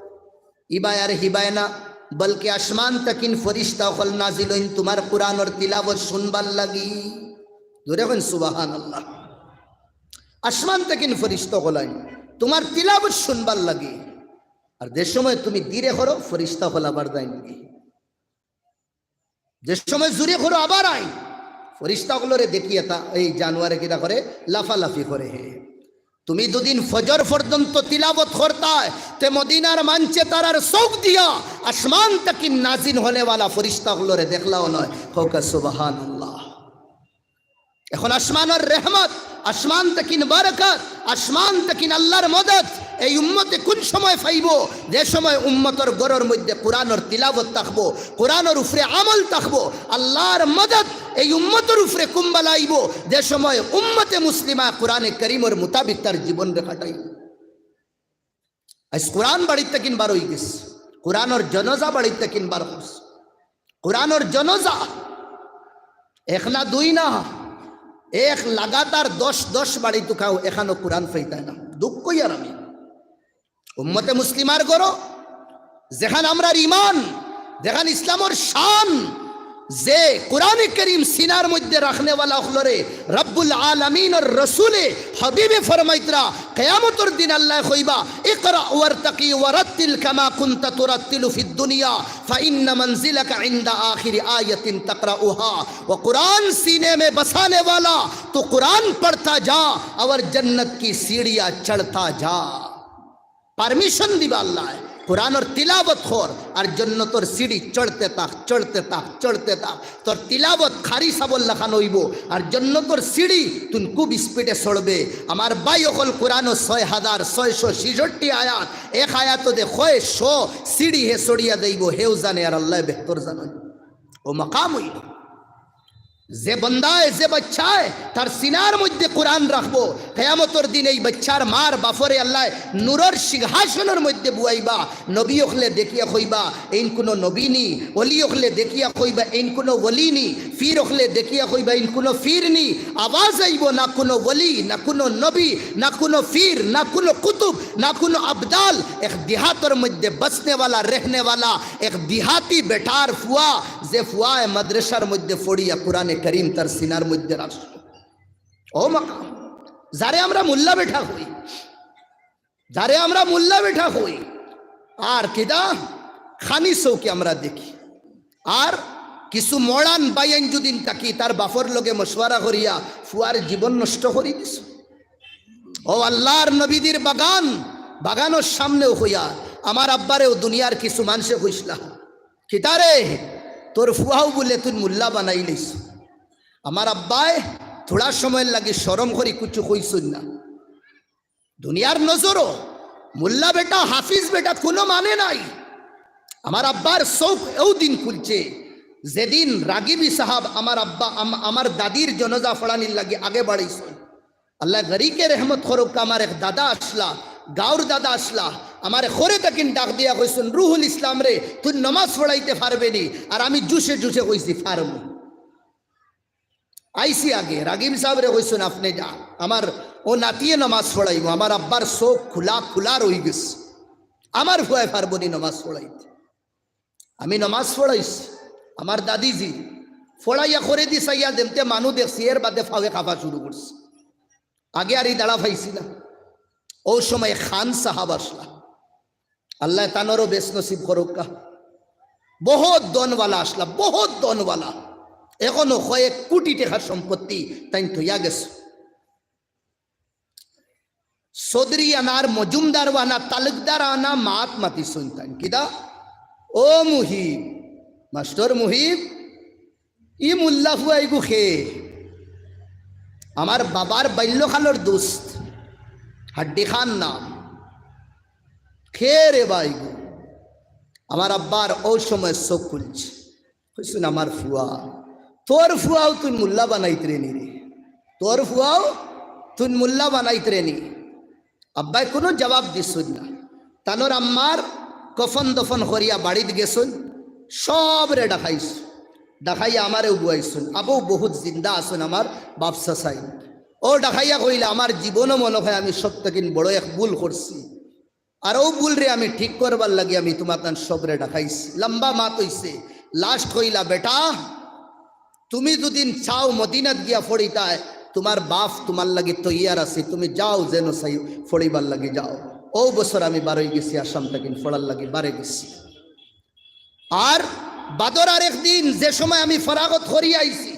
ইবায় আর হিবায় না, বলকে আসমান থাকিন ফিরিস্তা অকল নাজিল অইন তুমার কুরআনর তিলাওয়াত শুনবার লাগি। জুরে কইন সুবহানাল্লাহ। আসমান থাকিন ফিরিস্তা অকল আইন তুমার তিলাওয়াত শুনবার লাগি। আর যে সময় তুমি ধীরে করো, ফিরিস্তা অকল আবার যাইন। যে সময় জুরে করো, আবার আইন। ফিরিস্তা অকলরে দেখিয়া তা, এই জানোয়ারে কিতা করে? লাফালাফি করে। হে, তুমি যুদিন ফজর পর্যন্ত তিলাওয়াত করতায়, তে মদিনার মানষে তারার চউখ দিয়া আসমান থাকিন নাজিল অনেওয়ালা ফিরিস্তা অকলরে দেখলাও নায়। কউক্কা সুবহানাল্লাহ। এখন আসমানর রহমত, আসমান থাকিন বরকত, আসমান থাকিন আল্লার মদদ এই উম্মতে কুন সময় পাইবো? যে সময় উম্মতর ঘরর মধ্যে কুরআনর তিলাওয়াত থাকবো, কুরআনর উপরে আমল থাকবো, আল্লার মদদ এই উম্মতর উপরে কুম্বালা আইবো, যে সময় উম্মতে মুসলিমা কুরআনে করিমর মোতাবিক তার জীবনরে কাটাইবো। আইজ কুরআন বাড়িত থাকিন বার অইগেছে, কুরআনর জনজা বাড়িত থাকিন বার করছে। কুরআনর জনজা এক না দুই না, এক লাগাতার দশ দশ বাড়িত খাও, এখানো কুরআন পাইতায় না। দুঃখ অইয়ার আমি। উম্মতে মুসলিমার ঘরো যেখান আমরার ইমান, যেখান ইসলামর শান, যে কুরআনে করিম সিনার মধ্যে রাখনেওয়ালা অকলরে রব্বুল আলামিনর রসুলে হবিবে ফরমাইতরা, কিয়ামতর দিন আল্লায় কইবা, "ইকরা ওয়ারতাকি ওয়ারাত্তিল কামা কুনতা তুরাত্তিলু ফিদ দুনিয়া, ফাইন্না মানজিলাকা ইনদা আখিরি আয়াতিন তাকরাউহা।" ও কুরআন সিনে মে বসানে ওয়ালা, তু কুরআন পড়তা যা, অর জন্নত কি সিঁড়িয়া চড়তা যা। Permission দিবা আল্লায়, কুরআনর তিলাওয়াত কর, আর জন্নতর সিঁড়ি চড়তে থাক, চড়তে থাক, চড়তে থাক। তোর তিলাওয়াত কারি সাবর লাখান অইবো, আর জন্নতর সিঁড়ি তুই খুব speed-এ চড়বে। আমার ভাই অকল, কুরআনো ছয় হাজার ছয়শো ছেষট্টি আয়াত, এক আয়াতো দে কয় শো সিঁড়ি হে চড়িয়া যাইবো, হেউ জানে আর আল্লায় বেহতর জানইন। ও মাকাম অইলো। যে বন্দায়, যে বাচ্চায় তার সিনার মধ্যে কুরআন রাখবো, কিয়ামতর দিন এই বাচ্চার মার বাফরে আল্লায় নূরর সিংহাসনর মধ্যে বুয়াইবা। নবী অকলে দেখিয়া কইবা, "এইন কুনো নবী নি।" ওলি অকলে দেখিয়া কইবা, "এইন কুনো ওলি নি।" পীর অকলে দেখিয়া কইবা, "এইন কুনো পীর নি।" আওয়াজ আইবো, না কুনো ওলি, না কুনো নবী, না কুনো পীর, না কুনো কুতুব, না কুনো আবদাল। এক দিহাতর মধ্যে বসনেওয়ালা, রেহনেওয়ালা, এক দিহাতি বেটার ফুয়া, যে ফুয়ায় মাদ্রাসার মধ্যে পড়িয়া কুরআনে করিম তার সিনার মধ্যে রাখছে। ও মাকাম, যারে আমরা মোল্লা বেটা কই, যারে আমরা মোল্লা বেটা কই, আর কিতা? খানি চউখে আমরা দেখি। আর কিছু মরান বাইয়াইন যুদিন থাকি, তার বাফর লগে মশওয়ারা করিয়া ফুয়ার জীবন নষ্ট করি দিছইন। ও আল্লার নবীজির বাগান, বাগানর সামনেও কইয়া, আমার আব্বারেও দুনিয়ার কিছু মানষে কইছলা, "কিতারে, তোর ফুয়াও বুলে তুই মুল্লা বানাইলিছস।" আমার আব্বায় থুড়া সময়র লাগি শরম করি কুচ্ছু কইছইন না। দুনিয়ার নজরো মুল্লা বেটা, হাফিজ বেটা কুনু মানে নাই। আমার আব্বার চউখ অউ দিন খুলছে, যেদিন রাগিবি সাহাব আমার আব্বা, আম-, আমার দাদির জনাজা ফড়ানির লাগি আগে বাড়াইছইন। আল্লায় গরিকে রেহমত করউক্কা, আমার এক দাদা আছলা, গাউর দাদা আছলা, আমারে খরে থাকিন ডাক দিয়া কইছইন, "রুহুল ইসলাম রে, তুই নমাজ ফড়াইতে পারবে নি?" আর আমি জুশে জুশে কইছি, "পারমু।" আইছি আগে, রাগিব সাবরে কইছইন, "আপনে যা, আমার অউ নাতিয়ে নমাজ ফড়াইবো।" আমার আব্বার চউখ খুলা খুলা রইগেছে, আমার ফুয়ায় পারবো নি নমাজ ফড়াইতে। আমি নমাজ ফড়াইছি, আমার দাদিজি ফড়াইয়া খরেদি চাইয়া যেমতে মানু দেখছি, এর বাদে ফাওয়ে কাঁপা শুরু করছে। আগে আর ই দাড়া পাইছি না। অউ সময় খান সাহাব আছলা, আল্লায় তানরও বেহেস্ত নসিব করউক্কা। বহুত ধনওয়ালা আছলা, বহুত ধনওয়ালা। এখনো কয়েক কুটি টেকার সম্পত্তি তাইন থইয়া গেছইন। চৌধুরী আনার, মজুমদার আনা, তালুকদার আনা মাত মাতিছইন তাইন। কিতা? "ও মুহিব, মাস্টর মুহিব, ই মুল্লা ফুয়া ইগু কে?" "আমার বাবার বাল্যকালর দোস্ত, হাড্ডি খান নাম।" "কে রে বা ইগু?" আমার আব্বার অউ সময় চউখ খুলছে। কইছইন, "আমার ফুয়া।" "তোর ফুয়াও তুই মুল্লা বানাইতরে নি রে, তোর ফুয়াও তুই মুল্লা বানাইতরে নি।" আব্বায় কুনু জবাব দিছইন না। তানর আম্মার কফন দফন করিয়া বাড়িত গেছইন, সবরে ডাকাইছইন, ডাকাইয়া আমারেও বওয়াইছইন। আবউ বহুত জিন্দা আছইন আমার বাপ চাচাইন। অউ ডাকাইয়া কইলা, "আমার জীবনো মনো অয় আমি সব থাকিন বড় এক ভুল করছি। আর অউ ভুলরে আমি ঠিক করবার লাগি আমি তুমার তান সবরে ডাকাইছি।" লম্বা মাত অইছে। Last কইলা, "বেটা, তুমি যুদি চাও মদিনাত গিয়া ফড়িতায়, তুমার বাপ তুমার লাগি তৈয়ার আছে, তুমি যাও যেনো চাই ফড়িবার লাগি যাও।" অউ বছর আমি বারই গেছি, আসাম থাকিন ফড়ার লাগি বারে গেছি। আর বাদর আরেক দিন যে সময় আমি ফরাগত করিয়া আইছি,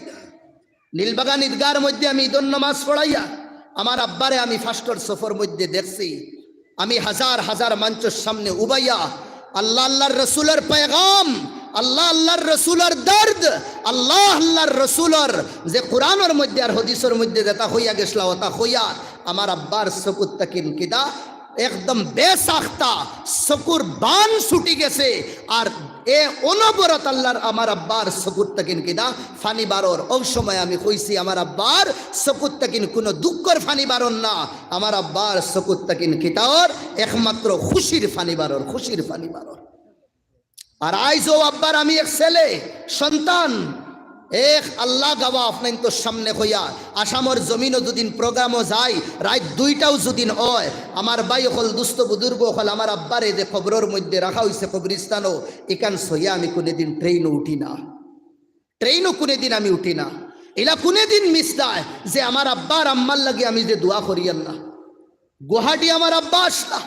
নীলবাগান ইদগার মধ্যে আমি ইদর নমাজ ফড়াইয়া আমার আব্বারে আমি ফাস্টর সফর মধ্যে দেখছি। আমি হাজার হাজার মানষর সামনে উবাইয়া আল্লা, আল্লার রসুলর পয়গাম, আল্লা, আল্লার রসুলর দর্দ, আল্লা, আল্লার রসুলর যে কুরআনর মধ্যে আর হাদিসর মধ্যে যেতা কইয়া গেছলা, অতা কইয়া আমার আব্বার চকুত থাকিন কিতা একদম বেসাখতা চকুর বান ছুটি গেছে। আর এ অনবরত আল্লার আমার আব্বার চকুত থাকিন কিতা ফানি বারর। অউ সময় আমি কইছি, আমার আব্বার চকুত থাকিন কুনু দুঃখর ফানি বারর না, আমার আব্বার চকুত থাকিন কিতা অর, একমাত্র খুশির ফানি বারর, খুশির ফানি বারর। আর আইজ অউ আব্বার আমি এক ছেলে, সন্তান, এক আল্লা গাওয়া আপনাইনতর সামনে কইয়া, আসামর জমিনো যুদিন program-ও যাই, রাইত দুইটাও যুদিন অয়, আমার ভাই অকল, দুস্ত বুজুর্গ অকল, আমার আব্বারে যে কবরর মধ্যে রাখা অইছে কবরিস্তানো, ইখান সইয়া আমি কুনুদিন train-ও উঠি না, train-ও কুনুদিন আমি উঠি না। ইলা কুনুদিন miss যায় যে আমার আব্বার আম্মার লাগি আমি যে দোয়া করিয়ার না। গুয়াহাটি আমার আব্বা আছলা,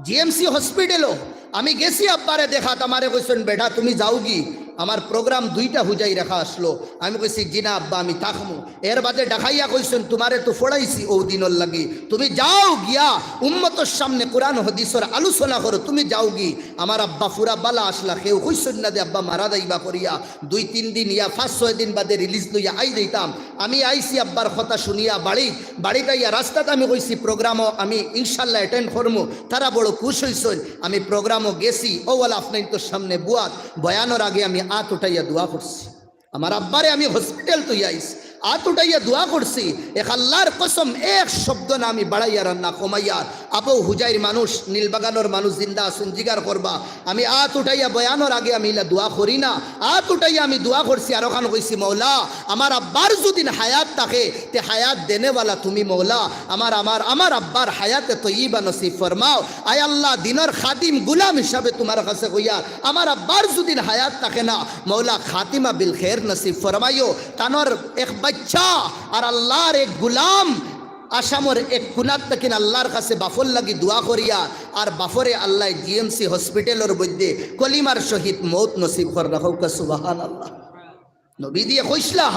G M C hospital-ও আমি গেছি আব্বারে দেখাত, আমারে কইছইন, "বেটা, তুমি যাওগি, আমার program দুইটা হুজাই রাখা আছলো।" আমি কইছি, "জি না আব্বা, আমি থাকমু।" এর বাদে ডাকাইয়া কইছইন, "তুমারে তো ফড়াইছি অউ দিনর লাগি, তুমি যাও গিয়া উম্মতর সামনে কুরআন হাদিসর আলোচনা করো, তুমি যাওগি।" আমার আব্বা ফুরা বালা আছলা, কেউ কইছইন না যে আব্বা মারা যাইবা করিয়া। দুই তিন দিন ইয়া পাঁচ ছয় দিন বাদে release লইয়া আই যাইতাম। আমি আইছি আব্বার কথা শুনিয়া বাড়িত, বাড়িত আইয়া রাস্তাত আমি কইছি, "program-ও আমি ইনশাল্লাহ attend করমু।" তারা বড় খুশ অইছইন। আমি program-ও গেছি, অউ আলা আপনাইনতর সামনে বুয়াত, বয়ানর আগে আমি আত উঠাইয়া দোয়া করছি। আমার আব্বারে আমি hospital থইয়া আইছি, আত উঠাইয়া দোয়া করছি, এক আল্লার কসম, এক শব্দ না আমি বাড়াইয়ার আর না কমাইয়ার। আবু হুজাইর মানুষ, নীলবাগানর মানুষ জিন্দা আছইন, জিগার করবা। আমি আত উঠাইয়া বয়ানর আগে আমি ইলা দোয়া করি না। আত উঠাইয়া আমি দোয়া করছি, আর অখান কইছি, "মৌলা, আমার আব্বার যুদিন হায়াত থাকে, তে হায়াত দেনেওয়ালা তুমি মৌলা, আমার, আমার, আমার আব্বার হায়াতে তৈয়বা নসিব ফরমাও। আয় আল্লাহ, দিনর খাদিম গুলাম হিসাবে তুমার কাছে কইয়ার, আমার আব্বার যুদিন হায়াত থাকে না, মৌলা খাতিমা বিল খের নসিব ফরমাইও।" তানর এক বাইচ্চা আর আল্লার এক গুলাম আসামর এক কুনাত থাকিন আল্লাহর কাছে বাফর লাগি দোয়া করিয়া, আর বাফরে আল্লায় জিএমসি হসপিটালর মধ্যে কলিমার সহিত মউত নসিব কররা। কউক্কা সুবহানাল্লাহ। নবীজিয়ে কইছলা,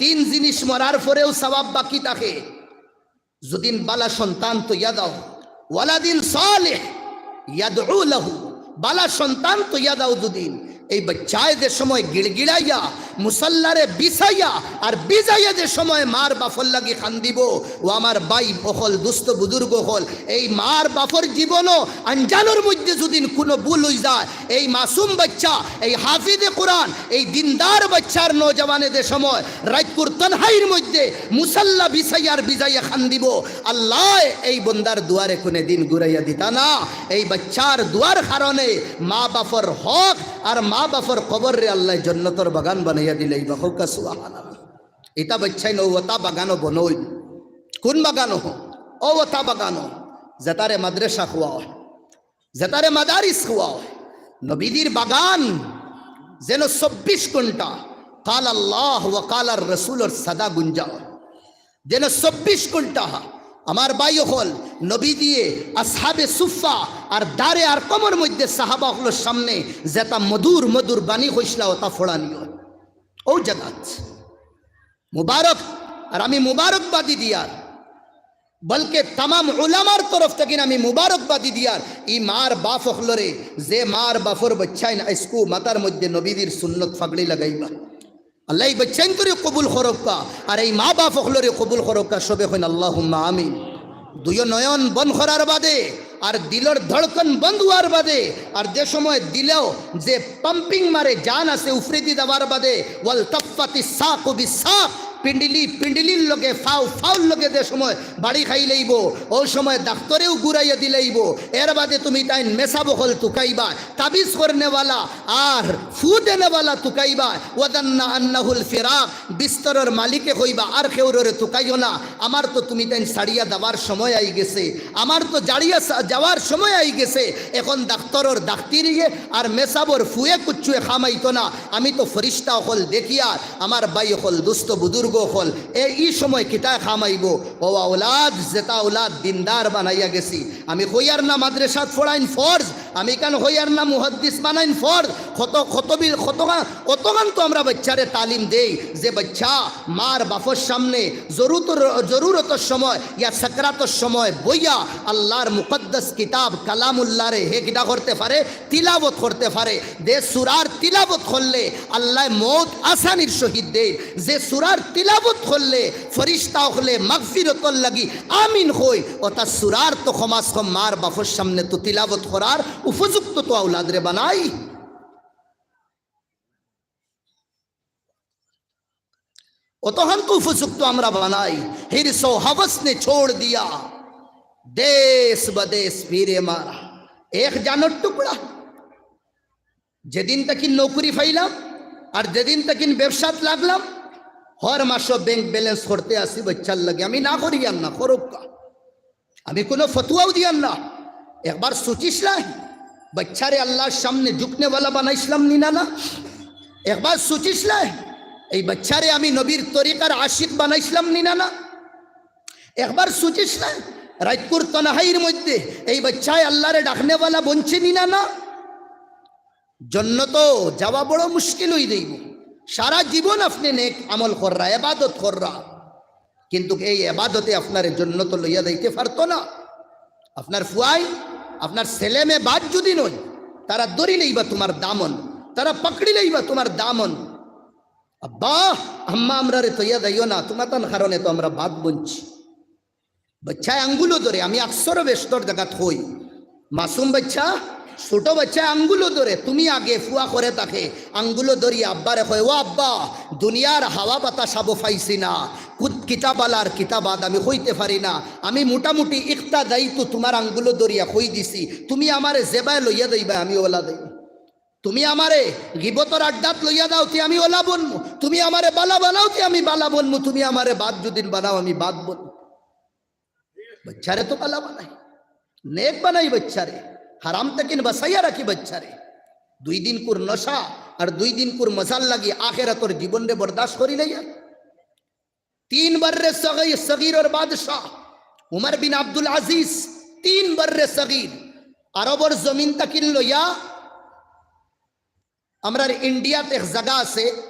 তিন জিনিস মরার পরেও সওয়াব বাকি থাকে। যুদিন বালা সন্তান থইয়া যাও, ওয়ালাদিন সালেহ ইয়াদউ লাহু, বালা সন্তান থইয়া যাও যুদিন, এই বাচ্চায় যে সময় গিড়গিড়াইয়া, মুসল্লারে বিছাইয়া আর বিজাইয়া যে সময় মার বাফর লাগি কান্দিবো, ও আমার ভাই অকল, দুস্ত বুজুর্গ অকল, এই মার বাফর জীবনও আঞ্জানর মধ্যে যুদিন কুনু ভুল অইযায়, এই মাসুম বাচ্চা, এই হাফিজে কোরআন, এই দিনদার বাচ্চার নওজওয়ানে যে সময় রাইতকুর তনহাইর মধ্যে মুসল্লা বিছাইয়া আর বিজাইয়া কান্দিবো, আল্লায় এই বন্দার দুয়ারে কুনুদিন ঘুরাইয়া দিতা না। এই বাচ্চার দুয়ার কারণে মা বাফর হক আর মা বাফর কবররে আল্লায় জন্নতর বাগান বানাইয়া দিলাইবা। কউক্কা সুবহানাল্লাহ। ইতা বাচ্চাইন অউ অতা বাগানো বনইন। কুন বাগানো? অউ অতা বাগানো। যেটারে মাদ্রাসা কওয়া অয়, যেটারে মাদারিস কওয়া অয়, নবীজির বাগান যেন চব্বিশ ঘন্টা কাল আল্লাহ ওয়া কালার রসুলর সাদা গুঞ্জা অয়। যেন চব্বিশ ঘন্টা আমার ভাই অকল, নবীজিয়ে আসহাবে সুফা আর দারে আরকমর মধ্যে সাহাবা অকলর সামনে যেটা মধুর মধুর বাণী কইছলা, ওটা ফড়ানি অয়। অউ জাগাত মুবারক, আর আমি মুবারকবাদি দিয়ার, বলকে তামাম উলামার তরফ থাকিন আমি মুবারকবাদি দিয়ার, ই মার বাফ অকলরে, যে মার বাফর বাচ্চাইন আইজকু মাথার মধ্যে নবীজির সুন্নত ফাগড়ি লাগাইবা। আল্লায় ই বাচ্চাইনতরে কবুল করউক্কা, আর এই মা বাফ অকলরে কবুল করউক্কা। সবে কইন আল্লাহুম্মা আমিন। দুইও নয়ন বন্ধ করার বাদে আর দিলর ধড়কন বন্ধ অওয়ার বাদে, আর যে সময় দিলেও যে পাম্পিং মারে, জান আছে উফরেদি যাওয়ার বাদে, ওয়াল তাফাতি সাকু বিসাক, পিন্ডিলি পিন্ডিলির লগে, ফাও ফাওর লগে যে সময় বাড়ি খাইলাইবো, অউ সময় ডাক্তরেও ঘুরাইয়া দিলাইবো। এর বাদে তুমি তাইন মেসাব অকল তুকাইবা, তাবিজ করনেওয়ালা আর ফু দেনেওয়ালা তুকাইবা। ওয়াজান্না আন্নাহুল ফিরাক, বিস্তরর মালিকে কইবা, আর কেউররে তুকাইও না, আমার তো তুমি তাইন ছাড়িয়া যাওয়ার সময় আইগেছে, আমার তো জাড়িয়া সা-, যাওয়ার সময় আইগেছে। এখন ডাক্তরর ডাক্তরিয়ে আর মেসাবর ফুয়ে কুচ্ছুয়ে কাম আইতো না। আমি তো ফিরিস্তা অকল দেখিয়ার, আমার ভাই অকল, দুস্ত বুজুর্গ অকল, এ ই সময় কিতায় কাম আইবো? অউ আওলাদ, যেটা আওলাদ দিনদার বানাইয়া গেছি। আমি কইয়ার না মাদ্রাসাত ফড়াইন ফরজ, আমি ইখান কইয়ার না মুহাদ্দিস বানাইন ফরজ। কত, কত বি-, কতখান, কতখান তো আমরা বাচ্চারে তালিম দেই যে বাচ্চা মার বাফর সামনে জরুরতর, জরুরতর সময় ইয়া সাকরাতর সময় বইয়া আল্লাহর মুকদ্দাস কিতাব কালামুল্লাহরে হে কিতা করতে পারে, তিলাওত করতে পারে। যে সুরার তিলাওত করলে আল্লায় মউত আসানির সহিত দেইন, যে সুরার তিলাওত করলে ফিরিস্তা অকলে মাগফিরতর লাগি আমিন কইন, অতা সুরার তো কমাস কম মার বাফর সামনে তো তিলাওত করার উপযুক্ত তো আওলাদরে বানাই। অতখান তো উপযুক্ত আমরা বানাই। হিরস ও হাওস নে ছোড় দিয়া দেশ বদেশ ফিরে মারা, এক জানর টুকরা। যেদিন থাকিন নৌকরি পাইলাম আর যেদিন থাকিন ব্যবসাত লাগলাম, হর মাসো ব্যাংক ব্যালেন্স করতে আসি বাচ্চার লাগি। আমি না করিয়ার না, করউক্কা। আমি কুনু ফতুয়াও দিয়ার না। একবার সুচিছলায়, বাচ্চারে আল্লাহর সামনে ঝুকনেওয়ালা বানাইছলাম নি না, না? একবার সুচিছলায়, এই বাচ্চারে আমি নবীর তরিকার আশিক বানাইছলাম নি না, না? একবার সুচিছলায়, রাইতকুর তনহাইর মধ্যে এই বাচ্চায় আল্লাহরে ডাকনেওয়ালা বনছে নি না, না? জন্নতো যাওয়া বড় মুশকিল অই যাইবো। সারা জীবন আপনে নেক আমল কররা, এবাদত কররা, কিন্তুক এই এবাদতে আপনারে জন্নতো লইয়া যাইতে পারতো না। আপনার ফুয়াইন, আপনার ছেলে মেয়ে বাদ যুদি নয়, তারা ধরিলাইবা তুমার দামন, তারা পাকড়িলাইবা তুমার দামন। আব্বা, আম্মা, আমরারে থইয়া যাইও না, তুমাতান কারণে তো আমরা বাদ বনছি। বাচ্চায় আঙ্গুলো ধরে, আমি আকসরো বেশতর জাগাত কই, মাসুম বাচ্চা, ছোট বাচ্চায় আঙ্গুলো ধরে, তুমি আগে ফুয়া করে থাকে, আঙ্গুলো ধরিয়া আব্বারে কয়, "ও আব্বা, দুনিয়ার হাওয়া বাতাস আবো পাইছি না, কুত-, কিতা বালা আর কিতা বাদ আমি কইতে পারি না, আমি মোটামুটি ইকতা দায়িত্ব তুমার আঙ্গুলো ধরিয়া কই দিছি, তুমি আমারে যেবায় লইয়া যাইবায় আমি ওলা যাইমু, তুমি আমারে গিবতর আড্ডাত লইয়া যাও তে আমি ওলা বনমু, তুমি আমারে বালা বানাও তে আমি বালা বনমু, তুমি আমারে বাদ যুদিন বানাও আমি বাদ বনমু।" বাচ্চারে তো বালা বানাই, নেক বানাই বাচ্চারে, হারাম থাকিন বাঁচাইয়া রাখি বাচ্চারে। দুই দিনকুর নশা আর দুই দিনকুর মজার লাগি আখেরাতর জীবনরে বরদাস্ত করিলাইয়ার। তিনবাররে সগি-, সগিরর বাদশা, উমর বিন আব্দুল আজিজ, তিন বর্রে সগীর, আরবর জমিন তাকিন লইয়া, আমরার ইন্ডিয়াত এক জাগা আছে,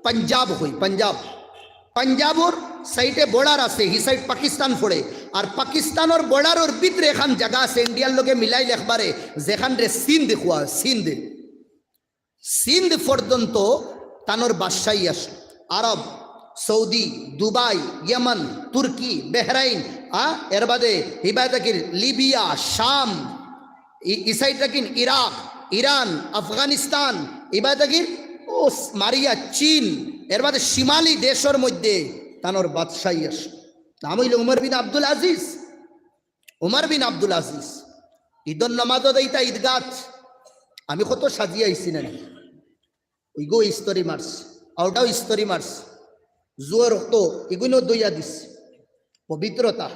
পাঞ্জাব কই, পাঞ্জাব। পাঞ্জাবর সাইডে বর্ডার আছে, হি সাইড পাকিস্তান পড়ে। আর পাকিস্তানর বর্ডারর ভিতরে এখান জাগা আছে, ইন্ডিয়ার লগে মিলাইল একবারে, যেখানরে সিন্ধ কওয়া, সিন্ধ। সিন্ধ পর্যন্ত তানর বাদশাহী আছে। আরব, সৌদি, দুবাই, ইয়েমেন, তুর্কি, বেহরাইন, আ, এর বাদে ইবায় থাকির লিবিয়া, শাম, ই-, ই সাইড থাকিন ইরাক, ইরান, আফগানিস্তান, ইবায় থাকির ও স-, মারিয়া, চীন, এর বাদে শিমালি দেশর মধ্যে তানর বাদশাহী আছে। নাম অইল উমর বিন আব্দুল আজিজ। উমর বিন আব্দুল আজিজ। ইদর নমাজও দেইতা ইদগাত। আমি কত সাজিয়া আইছি না নি? ওইগো ইস্তরি মারছে, আওটাও ইস্তরি মারছে। জুয়ো রক্ত, ইগুইনও দইয়া দিছে। পবিত্রতা।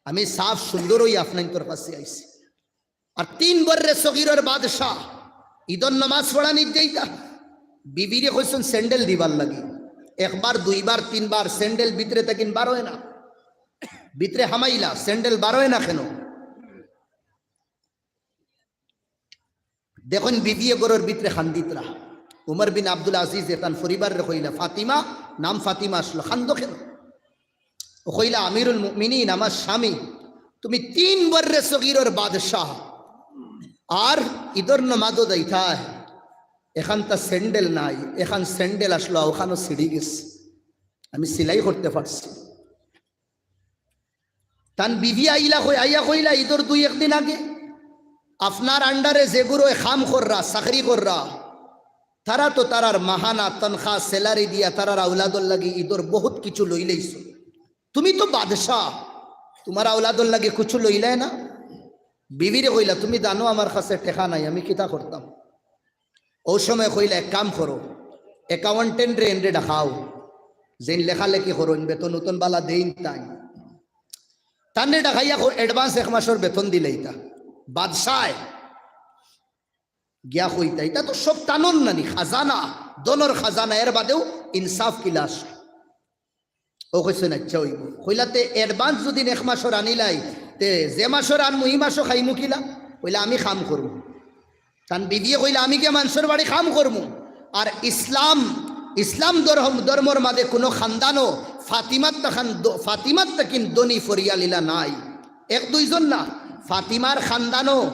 আমি সাফ সুন্দর অইয়া আপনাইনতর কাছে আইছি। আর তিন বর্রে সগীরর বাদশাহ, ইদর নমাজ পড়ানিত যাইতা। বিবিরে কইছইন স্যান্ডেল দিবার লাগি। একবার, দুইবার, তিনবার স্যান্ডেল ভিতরে থাকিন বারয় না। ভিতরে হামাইলা, স্যান্ডেল বারয় না কেনে? দেখইন বিবিয়ে ঘরর ভিতরে কান্দিতরা। উমর বিন আব্দুল আজিজে তান পরিবাররে কইলা, "ফাতিমা, নাম ফাতিমা আসলো, কান্দো কেনে?" ও কইলা, "আমিরুল মুমিনিন, আমার স্বামী, তুমি তিন বর্রে সগীরর বাদশাহ, আর ইদর নমাজও যাইতায়, এখানতা স্যান্ডেল নাই, এখান স্যান্ডেল আসলো, ওখানো ছিড়ি গেছে, আমি সিলাই করতে পারছি।" তান বিবি আইলা কই-, আইয়া কইলা, "ইদর দুই একদিন আগে আপনার আন্ডারে যেগুরে কাম কররা, চাকরি কররা, তারা তো তারার মাহানা তনখা, স্যালারি দিয়া তারার আওলাদর লাগি ইদর বহুত কিছু লইলাইছো। তুমি তো বাদশাহ, তুমার আওলাদর লাগি কিছু লইলায় না?" বিবিরে কইলা, "তুমি জানো আমার কাছে টেকা নাই, আমি কিতা করতাম?" ও সময় কইলা, "এক কাম করো, অ্যাকাউন্টেন্টরে এনরে ডাকাও, যেইন লেখালেখি করইন, বেতন উতন বালা দেইন তাইন। তানরে ডাকাইয়া কও, অ্যাডভান্স এক মাসর বেতন দিলাইতা।" বাদশায় গিয়া কইতা, ইতা তো সব তানর নানি, খাজানা, ধনর খাজানা, এর বাদেও ইনসাফ কিলা আছে? ও কইছইন, "আচ্ছা অইবো।" কইলা, "তে অ্যাডভান্স যুদি এক মাসর আনিলাই, তে যে মাসর আনমু, ই মাসও খাইমু কিলা?" কইলা, "আমি কাম করমু।" তান বিবিয়ে কইলা, "আমি গিয়া মানষর বাড়ি কাম করমু।" আর ইসলাম, ইসলাম ধর্ম, ধর্মর মাঝে কুনু খানদানো ফাতিমার তাখান দ-, ফাতিমার তাকিন ধনী ফরিয়াল ইলা নাই। এক দুইজন না, ফাতিমার খানদানো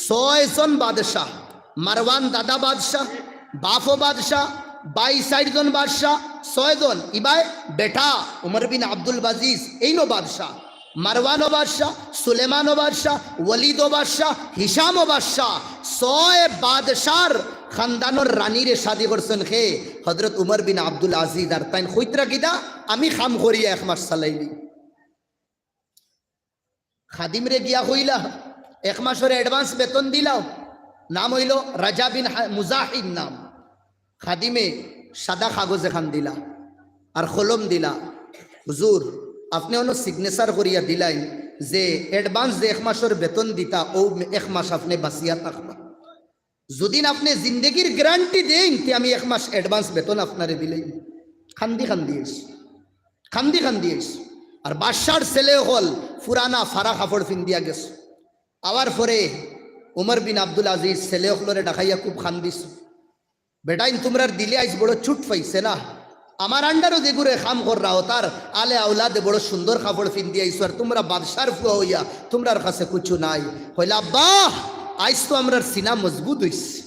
ছয়জন বাদশাহ, মারওয়ান দাদা বাদশাহ, বাফও বাদশাহ, বাই চাইরজন বাদশাহ, ছয়জন, ইবায় বেটা উমর বিন আব্দুল আজিজ, এইনও বাদশাহ, মারওয়ানও বাদশাহ, সুলেমানও বাদশাহ, ওলিদও বাদশাহ, হিশামও বাদশাহ, ছয় বাদশার খানদানর রানীরে শাদি করছইন কে? হযরত উমর বিন আব্দুল আজিজ। আর তাইন কইতরা কিতা, "আমি কাম করিয়া এক মাস চালাইলি।" খাদিমরে গিয়া কইলা, "এক মাসর অ্যাডভান্স বেতন দিলাও।" নাম অইলো রাজা বিন হা-, মুজাহিদ নাম। খাদিমে সাদা কাগজ এখান দিলা আর কলম দিলা, "হুজুর, আপনে অনো সিগনেচার করিয়া দিলাইন যে অ্যাডভান্স যে এক মাসর বেতন দিতা, অউ এক মাস আপনে বাঁচিয়া থাকবা।" যুদিন আপনে জিন্দেগির গ্যারান্টি দেইন, তে আমি এক মাস অ্যাডভান্স বেতন আপনারে দিলাইমু। কান্দি কান্দি আইছি, কান্দি কান্দি আইছি। আর বাদশার ছেলে অকল পুরানা ফাড়া কাপড় ফিন্দিয়া গেছে। আওয়ার পরে উমর বিন আব্দুল আজিজ ছেলে অকলরে ডাকাইয়া খুব কান্দিছে। "বেটাইন, তুমরার দিলে আইজ বড় চুট পাইছে না? আমার আন্ডারও যেগুরে কাম কররা, অতার আলে আওলাদে বড় সুন্দর কাপড় ফিন্দি আইছো, আর তুমরা বাদশার ফুয়া অইয়া তুমরার কাছে কুছু নাই।" কইলা, "আব্বা, আইজ তো আমরার সিনা মজবুত অইছে।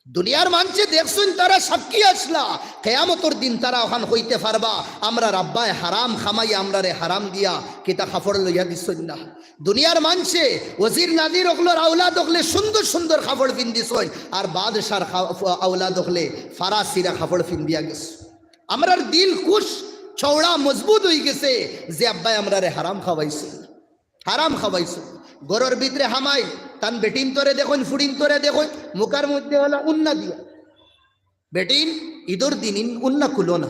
দুনিয়ার মানষে দেখছইন, তারা সাক্ষী আছলা, কেয়ামতর দিন তারা অখান কইতে পারবা, আমরার আব্বায় হারাম কামাইয়া আমরারে হারাম দিয়া কিতা কাপড় লইয়া দিছইন না।" দুনিয়ার মানষে, ওজির নাজির অকলর আওলাদ অকলে সুন্দর সুন্দর কাপড় ফিন্দিছইন, আর বাদশার খা-, আওলাদ অকলে ফাড়া ছিড়া কাপড় ফিন্দিয়া গেছে। আমরার দিল কুশ চওড়া মজবুত অইগেছে যে আব্বায় আমরারে হারাম খাওয়াইছে, হারাম খাওয়াইছে। ঘরর ভিতরে হামাই, তান বেটিন্তরে দেখইন, ফুড়িন্তরে দেখইন, মুখর মধ্যে অলা উন্না দিয়া। বেটিন, ইদর দিন ইন উন্না খুলো না,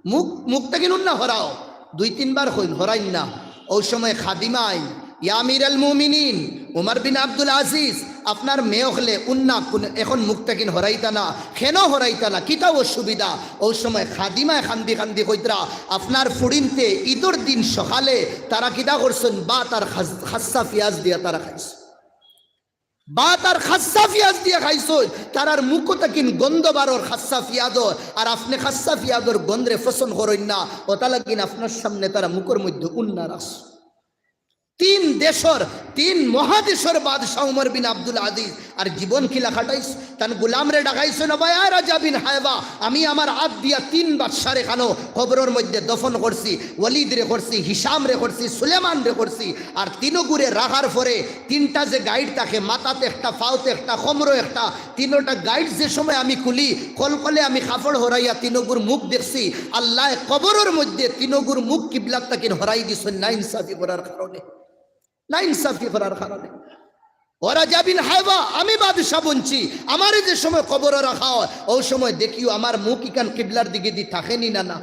মুখ, মুখ থাকিন উন্না হরাও। দুই তিনবার কইন, হরাইন না। অউ সময় খাদিমা আইন, "ইয়া আমিরাল মুমিনিন, উমর বিন আব্দুল আজিজ, আপনার মেয়ে অকলে উন্না কুন-, এখন মুখ থাকিন হরাইতা না, কেনে হরাইতা না, কিতা অসুবিধা? অউ সময় খাদিমায় কান্দি কান্দি কইতরা, আপনার ফুড়িন্তে ইদর দিন সকালে তারা কিতা করছইন, ভাত আর খাস-, খাসা পিয়াজ দিয়া তারা খাইছইন। ভাত আর খাসা পিয়াজ দিয়া খাইছইন, তারার মুখ থাকিন গন্ধ বারর খাসা পিয়াজর, আর আপনে খাসা পিয়াজর গন্ধরে পছন্দ করইন না, অতা লাগিন আপনার সামনে তারা মুখর মধ্যে উন্না রাখছইন। তিন দেশর, তিন মহাদেশর বাদশা উমর বিন আব্দুল আজিজ আর জীবন কিলা কাটাইছইন। তান গুলামরে ডাকাইছইন, "ওবা, আয় রাজা বিন হায়বা, আমি আমার আত দিয়া তিন বাদশারে কানো কবরর মধ্যে দফন করছি, ওলিদরে করছি, হিশামরে করছি, সুলেমানরে করছি।" আর তিনগুরে রাখার পরে তিনটা যে গাইড থাকে, মাথাত একটা, ফাওত একটা, কমরো একটা, তিনটা গাইড যে সময় আমি খুলি, কলকলে আমি কাপড় হরাইয়া তিনগুর মুখ দেখছি। আল্লায় কবরর মধ্যে তিনগুর মুখ কিবলাত থাকিন হরাই দিছইন, নাইনসাফি করার কারণে। নাইনসাফি করার কারণে। "ও রাজা বিন হায়বা, আমি বাদশা বনছি, আমারে যে সময় কবরো রাখা অয়, অউ সময় দেখিও আমার মুখ ইখান কিবলার দিকেদি থাকে নি না, না।"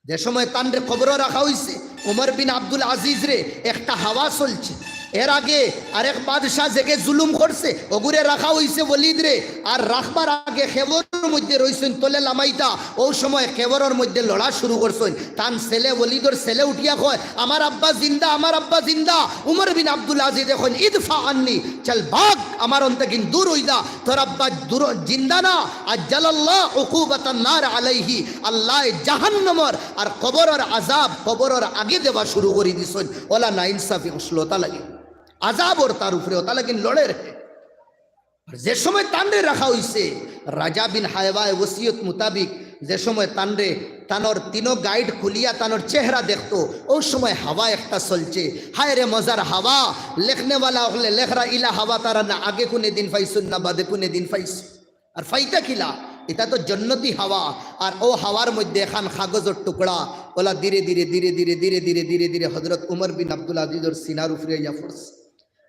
যে সময় তানরে কবরো রাখা অইছে, উমর বিন আব্দুল আজিজরে একটা হাওয়া চলছে। এর আগে আরেক বাদশা যেগে জুলুম করছে, অগুরে রাখা অইছে ওলিদরে, আর রাখবার আগে কেবরর মধ্যে রইছইন, তলে লামাইতা, অউ সময় কেবরর মধ্যে লড়া শুরু করছইন। তান ছেলে, ওলিদর ছেলে উঠিয়া কয়, "আমার আব্বা জিন্দা, আমার আব্বা জিন্দা।" উমর বিন আব্দুল আজিজে কইন, "ইদফা আন্নি, চল ভাগ, আমার অন থাকিন দূর অই যা, তোর আব্বা দূর, জিন্দা না।" আজ্জালাল্লাহ উকুবাতান নার আলাইহি, আল্লায় জাহান্নামর আর কবরর আযাব কবরর আগে দেওয়া শুরু করি দিছইন। অলা নাইনসাফি অইলো, অতা লাগি আযাব অর তার উপরে, অতা লাগিন লড়ের। আর যে সময় তানরে রাখা অইছে, রাজা বিন হায়বায় ওসিয়ত মোতাবিক যে সময় তানরে, তানর তিনো গাইড খুলিয়া তানর চেহারা দেখতো, অউ সময় হাওয়া একটা চলছে। হায় রে মজার হাওয়া, লেখনেওয়ালা অকলে লেখরা, ইলা হাওয়া তারা না আগে কুনে দিন পাইছইন না বাদে কুনে দিন পাইছইন। আর পাইতা কিলা, ইটা তো জন্নতি হাওয়া। আর অউ হাওয়ার মধ্যে এখান কাগজর টুকরা, অলা ধীরে ধীরে, ধীরে ধীরে, ধীরে ধীরে, ধীরে ধীরে হযরত উমর বিন আব্দুল আজিজর সিনার উপরে আইয়া পড়ছে।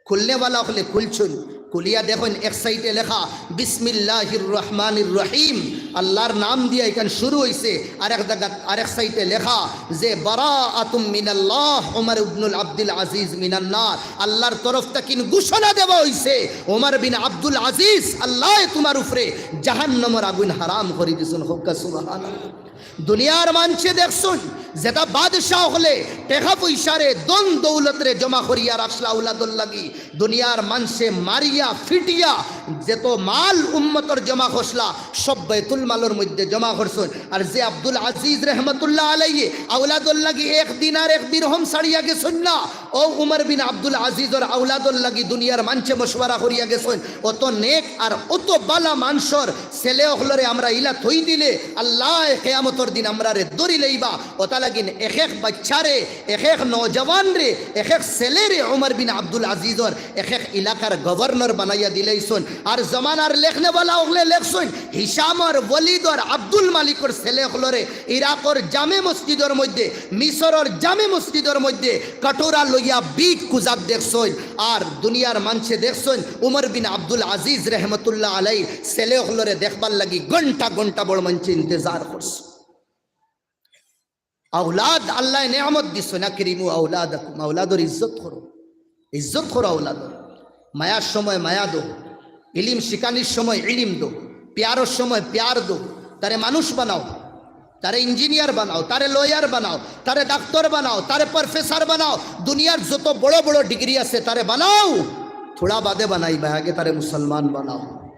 খুলনেওয়ালা অকলে খুলছইন, খুলিয়া দেখইন এক সাইডে লেখা, "বিসমিল্লাহির রহমানির রহিম", আল্লাহর নাম দিয়া ইখান শুরু অইছে। আরেক জাগাত, আরেক সাইডে লেখা যে, "বারাআতুম মিনাল্লাহ, উমর ইবনুল আব্দুল আজিজ মিনান নার", আল্লাহর তরফ থাকিন ঘোষণা দেওয়া অইছে, "উমর বিন আব্দুল আজিজ, আল্লায় তুমার উপরে জাহান্নামর আগুন হারাম করি দিছইন।" কউক্কা সুবহানাল্লাহ। দুনিয়ার মানষে দেখছইন, যেতা বাদশা অকলে টেকা পয়সারে, ধন দৌলতরে জমা করিয়া রাখছলা আওলাদর লাগি, দুনিয়ার মানষে মারিয়া ফিটিয়া যেত মাল উম্মতর জমা করছলা, সব বাইতুল মালর মধ্যে জমা করছইন। আর যে আব্দুল আজিজ রহমতুল্লাহ আলাইহি আওলাদর লাগি এক দিনার এক দিরহম ছাড়িয়া গেছইন না, অউ উমর বিন আব্দুল আজিজর আওলাদর লাগি দুনিয়ার মানষে মশওয়ারা করিয়া গেছইন। অত নেক আর অত বালা মানষর ছেলে অকলরে আমরা ইলা থই দিলে আল্লায় কিয়ামতর দিন আমরারে ধরি লইবা। অতা লাগিন এক এক বাইচ্চারে, এক এক নওজওয়ানরে, এক এক ছেলেরে উমর বিন আব্দুল আজিজর এক এক এলাকার গভর্নর বানাইয়া দিলাইছইন। আর জমানার লেখনেওয়ালা অকলে লেখছইন, হিশামর, ওলিদর, আব্দুল মালিকর ছেলে অকলরে ইরাকর জামে মসজিদর মধ্যে, মিসরর জামে মসজিদর মধ্যে কাটোরা লইয়া ভিক খুজাত দেখছইন। আর দুনিয়ার মানষে দেখছইন উমর বিন আব্দুল আজিজ রহমতুল্লাহ আলাইহির ছেলে অকলরে দেখবার লাগি ঘন্টা ঘন্টা বড় মানষে ইন্তেজার করছইন। আওলাদ আল্লায় নেয়ামত দিছইন, "আকরিমু আওলাদাকুম", আওলাদর ইজ্জত করো, ইজ্জত করো আওলাদর। মায়ার সময় মায়া দেও, ইলিম শিখানির সময় ইলিম দেও, পিয়ারর সময় পিয়ার দেও, তারে মানুষ বানাও, তারে ইঞ্জিনিয়ার বানাও, তারে লয়ার বানাও, তারে ডাক্তার বানাও, তারে প্রফেসর বানাও, দুনিয়ার যত বড় বড় ডিগ্রি আছে তারে বানাও, থুড়া বাদে বানাইবা, আগে তারে মুসলমান বানাও।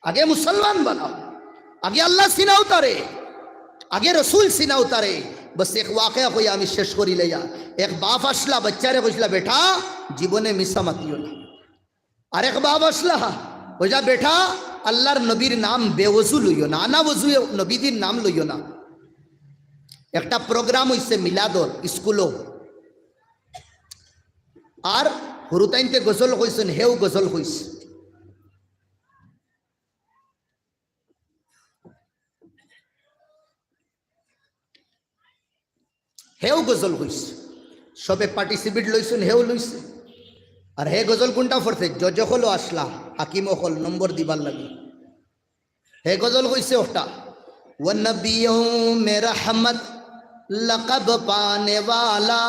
আগে মুসলমান বানাও, আগে আল্লাহ চিনাও তারে, আগে রসুল চিনাও তারে। বাস এক ওয়াকিয়া কইয়া আমি শেষ করিলাইয়ার। এক বাপ আছলা, বাইচ্চারে কইছলা, "বেটা, জীবনে মিছা মাতিও না।" আরেক বাপ আছলা, কইলা, "বেটা, আল্লাহর নবীর নাম বেওজু লইও না, আনা ওজুয়ে নবীজির নাম লইও না।" একটা প্রোগ্রাম অইছে মিলাদর স্কুলো, আর হুরুতাইন্তে গজল কইছইন, হেও গজল কইছে। হেও গজল কইছে, সবে পার্টিসিপেট লইছইন, হেও লইছে। আর হে গজল কুনটা পড়ছে? জজ অকলও আছলা, হাকিম অকল নম্বর দিবার লাগি। হে গজল কইছে অটা, "ও নবী মে রহমত লকব পানে ওয়ালা,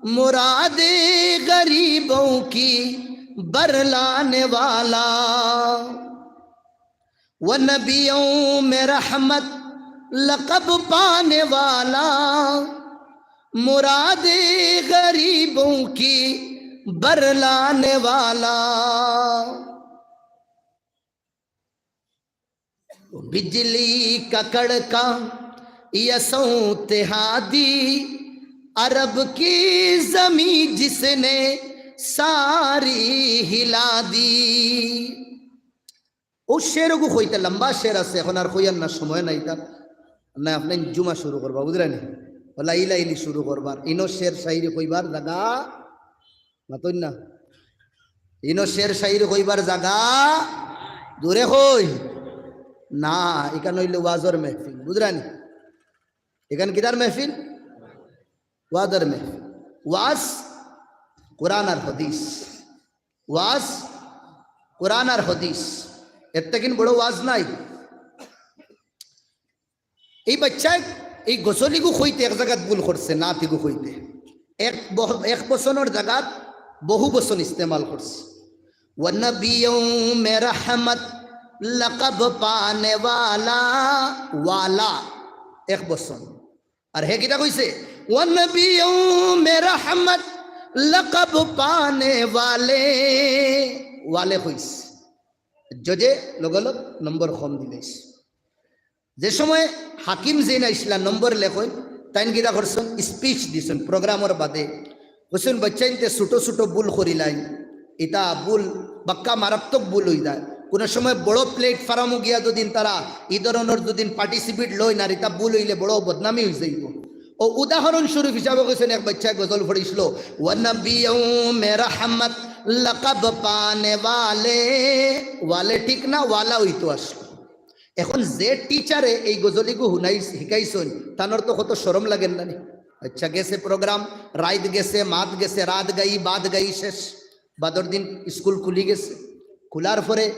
مراد غریبوں کی برلانے والا، و نبیوں میں رحمت لقب پانے والا، مراد غریبوں کی برلانے والا۔ بجلی کا کڑکا، یہ صوت ہادی، عرب کی زمین جس نے ساری ہلا دی۔ ও শেরগু কইতে লম্বা শের আছে, এখন আর কইয়ার না, সময় নাই তার। না, আপনে জুমা শুরু করবা, বুঝলেন? ওলা ইলা ইলি শুরু করবার। ইনো শের শাইরি কইবার জাগা মাতইন না। ইনো শের শাইরি কইবার জাগা দূরে কই না, ইখান অইলে ওয়াজর মেহফিল, বুঝলেন? ইখান কিতার মেহফিল? ওয়াজর মেহফিল। ওয়াজ কোরআন আর হাদিস, ওয়াজ কোরআন আর হাদিস, এর থাকি বড় ওয়াজ নাই। এই বাচ্চায় এই গজলিগু কইতে এক জাগাত ভুল করছে, নাতিগু কইতে এক বহ-, এক বচনর জাগাত বহু বচন ইস্তেমাল করছে। ونبیوں میں رحمت لقب پانے والا، ওয়ালা এক বচন। আর হে কিতা কইছে? ونبیوں میں رحمت لقب پانے والے، ওয়ালে কইছে। জজে লগে লগ নম্বর কম দিলাইছে। যে সময় হাকিম যেইন আইছলা নম্বর লেখইন, তাইন কিতা করছইন? স্পিচ দিছইন প্রোগ্রামর বাদে। কইছইন, বাচ্চাইন্তে ছোট ছোট ভুল করিলাইন, ইতা ভুল, বাক্কা মারাত্মক ভুল অই যায়। কুনু সময় বড় প্ল্যাটফর্মো গিয়া যদিন তারা ই ধরনর যদিন পার্টিসিপেট লইন আর ইতা ভুল অইলে বড় বদনামি অই যাইবো। ও উদাহরণস্বরূপ হিসাবে কইছইন, এক বাচ্চায় গজল পড়ছিল, ونبیوں میں رحمت لقب پانے والے، ওয়ালে ঠিক না, ওয়ালা অইতো আছলো। এখন যে টিচারে এই গজলিগু হুনাই, হিকাইছইন, তানর তো কত শরম লাগের না নি? আচ্ছা, গেছে প্রোগ্রাম, রাইত গেছে, মাত গেছে, রাত গাই, বাদ গাই শেষ। বাদর দিন স্কুল খুলি গেছে। খুলার পরে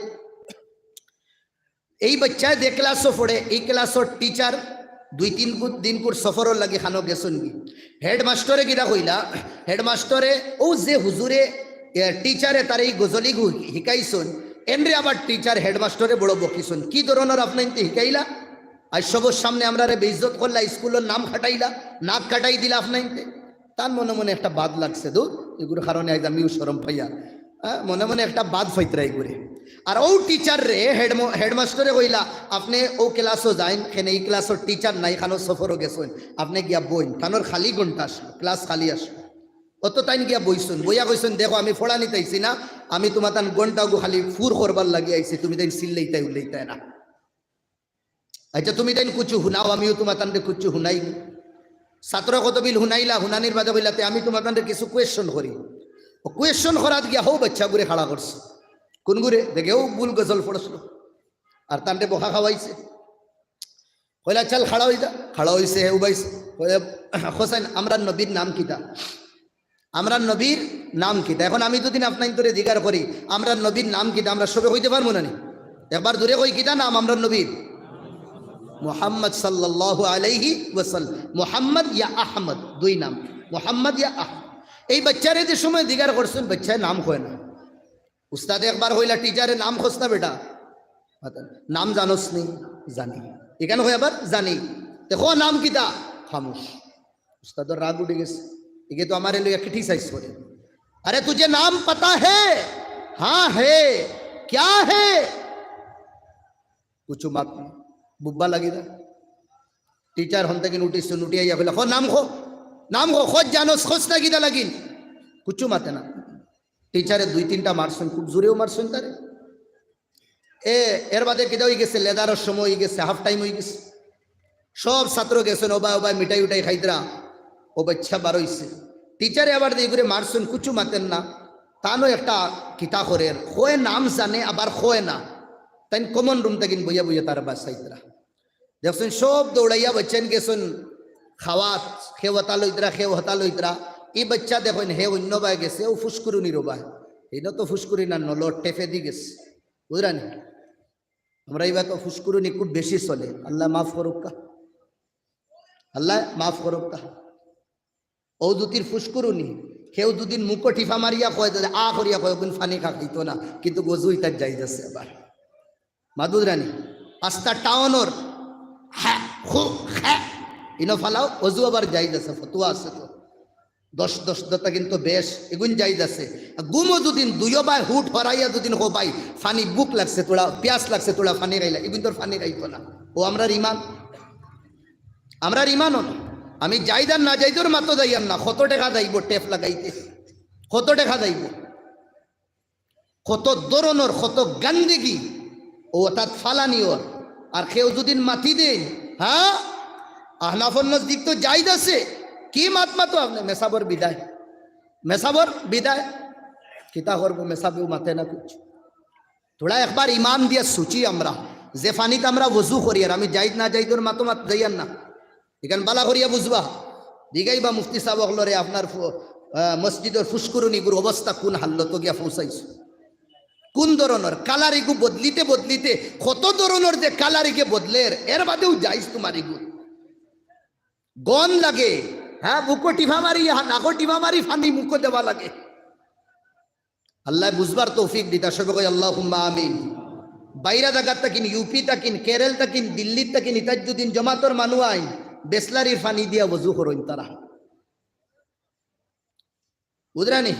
এই বাচ্চায় যে ক্লাসো পড়ে, এই ক্লাসর টিচার দুই তিন কু-, দিনকুর সফরর লাগি খানো গেছইন গি। হেডমাস্টরে কিতা কইলা? হেডমাস্টরে, ও যে হুজুরে, এ, টিচারে তার এই গজলিগু হিকাইছইন, এনরে আবার টিচার হেডমাস্টরে বড় বকিছইন। কি ধরনর আপনাইন্তে হিকাইলা? আজ সবর সামনে আমরারে বেইজ্জত করলা, স্কুলর নাম কাটাইলা, নাক কাটাই দিলা আপনাইন্তে। তান মনে মনে একটা বাদ লাগছে, দূর, ইগুর কারণে আইজ আমিও শরম পাইয়ার। হ্যাঁ, মনে মনে একটা বাদ ফাইতরা ইগুরে। আর ও টিচাররে হেডম-, হেডমাস্টরে কইলা, "আপনে ও ক্লাসো যাইন, কেনে ই ক্লাসর টিচার নাই, খানো সফরো গেছইন, আপনে গিয়া বইন।" তানর খালি ঘন্টা আছলো, ক্লাস খালি আছলো। অত তাইন গিয়া বইছইন, বইয়া কইছইন, "দেখো, আমি পড়ানিত আইছি না, আমি তুমাতান ঘন্টাগু খালি ফুর করবার লাগি আইছি, তুমি তাইন চিল্লাইতায় উল্লাইতায় না।" আচ্ছা, তুমি তাইন কুছু হুনাও, আমিও তুমাতানরে কুছু হুনাই। ছাত্র কতবিল হুনাইলা, হুনানির বাদে কইলা, "তে আমি তুমাতানরে কিছু কোয়েশন করি।" ও কোয়েশন করাত গিয়া হউ বাচ্চাগুরে খাড়া করছে। কুনগুরে? দেখে ও ভুল গজল পড়ছিল। আর তানরে বকা খাওয়াইছে। কইলা, "চল খাড়া অই যা।" খাড়া অইছে, হে উবাইছে। কইলা, "হোসেন, আমরার নবীর নাম কিতা?" আমরার নবীর নাম কিতা? এখন আমি যদিন আপনাইন্তরে জিগার করি, আমরার নবীর নাম কিতা, আমরা সবে কইতে পারমু না নি? একবার জোরে কই, কিতা নাম আমরার নবীর? মুহাম্মদ সাল্লাল্লাহু আলাইহি ওয়াসাল্লাম। মুহাম্মদ ইয়া আহমদ, দুই নাম, মুহাম্মদ ইয়া আহমদ। এই বাচ্চারে যে সময় জিগার করছইন, বাচ্চায় নাম কয় না। উস্তাদে একবার কইলা, "টিচারে নাম কস না বেটা।" নাম জানোস নি? জানি। ইখান কয় আবার জানি। তে ক নাম কিতা? খামোশ। উস্তাদর রাগ উঠি গেছে। ইগে তো আমারে লইয়া criticize করে। "আরে তুঝে নাম পাতা হে?" "হ্যাঁ হে।" "ক্যা হে?" কুছু মাত নেই। বুব্বা লাগি দা। টিচার হন থাকি উঠিছইন, উঠি আইয়া কইলা, "ক নাম ক, নাম ক, ক জানোস, কস না কিতা লাগিন?" কুছু মাতে না। টিচারে দুই তিনটা মারছইন, খুব জোরেও মারছইন তারে। এ, এর বাদে কিতা অই গেছে, লেদারর সময় অই গেছে, হাফ টাইম অই গেছে। সব ছাত্র গেছইন, ওবায় ওবায় মিঠাই উঠাই খাইতরা, ও বাচ্চা বার অইছে। টিচারে আবার দেই করে মারছইন, কুছু মাতের না। তানও একটা কিতা করের, কয় নাম জানে আবার কয় না। তাইন কমন রুম থাকি বইয়া বইয়া তার বাসাইতরা। দেখছইন, সব দৌড়াইয়া বাচ্চাইন গেছইন খাওয়াত, কেউ হতা লইতরা, কেউ হতা লইতরা। ই বাচ্চা দেখইন, হে অন্য বায় গেছে, ও ফুসকুরুনির বায়। ইনো তো ফুসকুরুনি না, নলর টেপেদি গেছে। বুঝরা নি? আমরা ইবা তো ফুসকুরুনি খুব বেশি চলে। আল্লায় মাফ করউক্কা। আল্লায় মাফ করউক্কা। অউ জুতির ফুসকুরুনি, কেউ যুদি মুখো টিফা মারিয়া কয়, যদি আ করিয়া কয়, অগুন ফানি খাইতো না, কিন্তু অজু ইতার জাইজ আছে আবার। মাত বুঝরানি? আস্তা টাউনর হ্যাঁ, হু, হ্যাঁ, ইনো ফালাও, অজু আবার জাইজ আছে, ফতুয়া আছে তো। দশ, দশ দতা কিন্তু বেশ, এগুন জাইজ আছে। আর গুমো যুদি দুইও বায় হুট হরাইয়া যুদি কও, "ভাই, ফানি ভুক লাগছে তোরা, পিয়াস লাগছে তোরা, ফানি খাইলা", এগুন তোর ফানি খাইতো না। অউ আমরার ইমান, আমরার ইমানও না। আমি জাইজ আর না জাইজর মাতো যাইয়ার না, কত টেকা যাইবো টেপ লাগাইতে, কত টেকা যাইবো, কত ধরনর, কত গান্দেগি অউ অতাত ফালানি অর। আর কেউ যুদি মাতি দেইন, হ্যাঁ, আহনাফর নজদিক তো জাইজ আছে, কি মাত মাতো আপনে? মেসাবর বিদায়, মেসাবর বিদায়, কিতা করবো, মেসাবেও মাতে না কুছ। তোরা একবার ইমান দিয়া সুচি আমরা, যে ফানিত আমরা অজু করিয়ার, আমি জাইজ না জাইজর মাতো মাত যাইয়ার না। ইখান বালা করিয়া বুঝবা। জিগাইবা মুফতি সাব অকলরে, আপনার ফু-, আহ, মসজিদর ফুসকুরুনিগুর অবস্থা কুন হাল্লতো গিয়া পৌঁছাইছে? কুন ধরনর কালার ইগু বদলিতে বদলিতে কত ধরনর যে কালার ইগে বদলের, এর বাদেও জাইজ তুমার ইগু। গন্ধ লাগে, হ্যাঁ, বুকো টিফা মারি, হ্যাঁ, নাকো টিফা মারি, ফানি মুখো দেওয়া লাগে। আল্লায় বুঝবার তৌফিক দিতা, সবে কই আল্লাহুম্মা আমিন। বাইরা জাগাত থাকিন, ইউপি থাকিন, কেরল থাকিন, দিল্লিত থাকিন, ইতাত যুদি জমাতর মানু আইন, বিসলারির ফানি দিয়া অজু করইন তারা। বুঝরানি?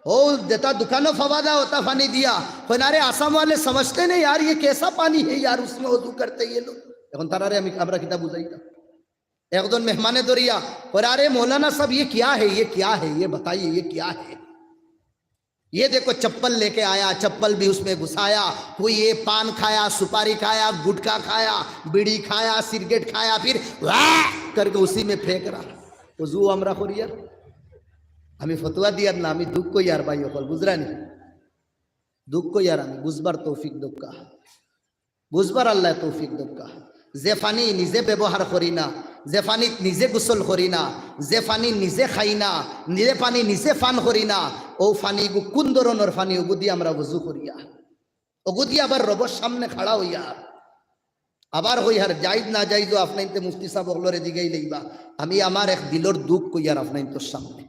অউ যেতা দোকানো পাওয়া যায়, অতা ফানি দিয়া। কইন, "আরে, আসাম ওয়ালে সমঝতে নেই ইয়ার, ইয়ে কেসা পানি হে ইয়ার, উসমে অজু করতে ইয়ে লোগ।" অখন তারারে আমি, আমরা কিতা বুঝাইতাম? একজন মেহমানে ধরিয়া কইরা, "আরে মৌলানা সাব, ইয়ে কিয়া হে, ইয়ে কিয়া হে, ইয়ে বাতাইয়ে, ইয়ে কিয়া হে?" "ये देखो, चप्पल लेके आया, चप्पल भी उसमें घुसाया, कोई ये पान खाया, सुपारी खाया, गुटखा खाया, बीड़ी खाया, सिगरेट खाया, फिर वाह करके उसी में फेंक रहा।" অজু আমরা করিয়ার, আমি ফতুয়া দিয়ার না, আমি দুখ কইয়ার ভাই অকল, বুঝরানি? দুখ কইয়ার আমি, বুঝবার তৌফিক দেউক্কা। বুঝবার আল্লায় তৌফিক দেউক্কা। যে ফানি নিজে ব্যবহার করি না, যে ফানিত নিজে গোসল করি না, যে ফানি নিজে খাই না, যে ফানি নিজে পান করি না, অউ ফানিগু কুন ধরনর ফানি, অগুদি আমরা অজু করিয়া, অগুদি আবার রবর সামনে খাড়া অইয়া আবার কইয়ার, জাইজ না জাইজ অউ আপনাইন্তে মুফতি সাব অকলরে জিগাইলাইবা। আমি আমার এক দিলর দুখ কইয়ার আপনাইন্তর সামনে।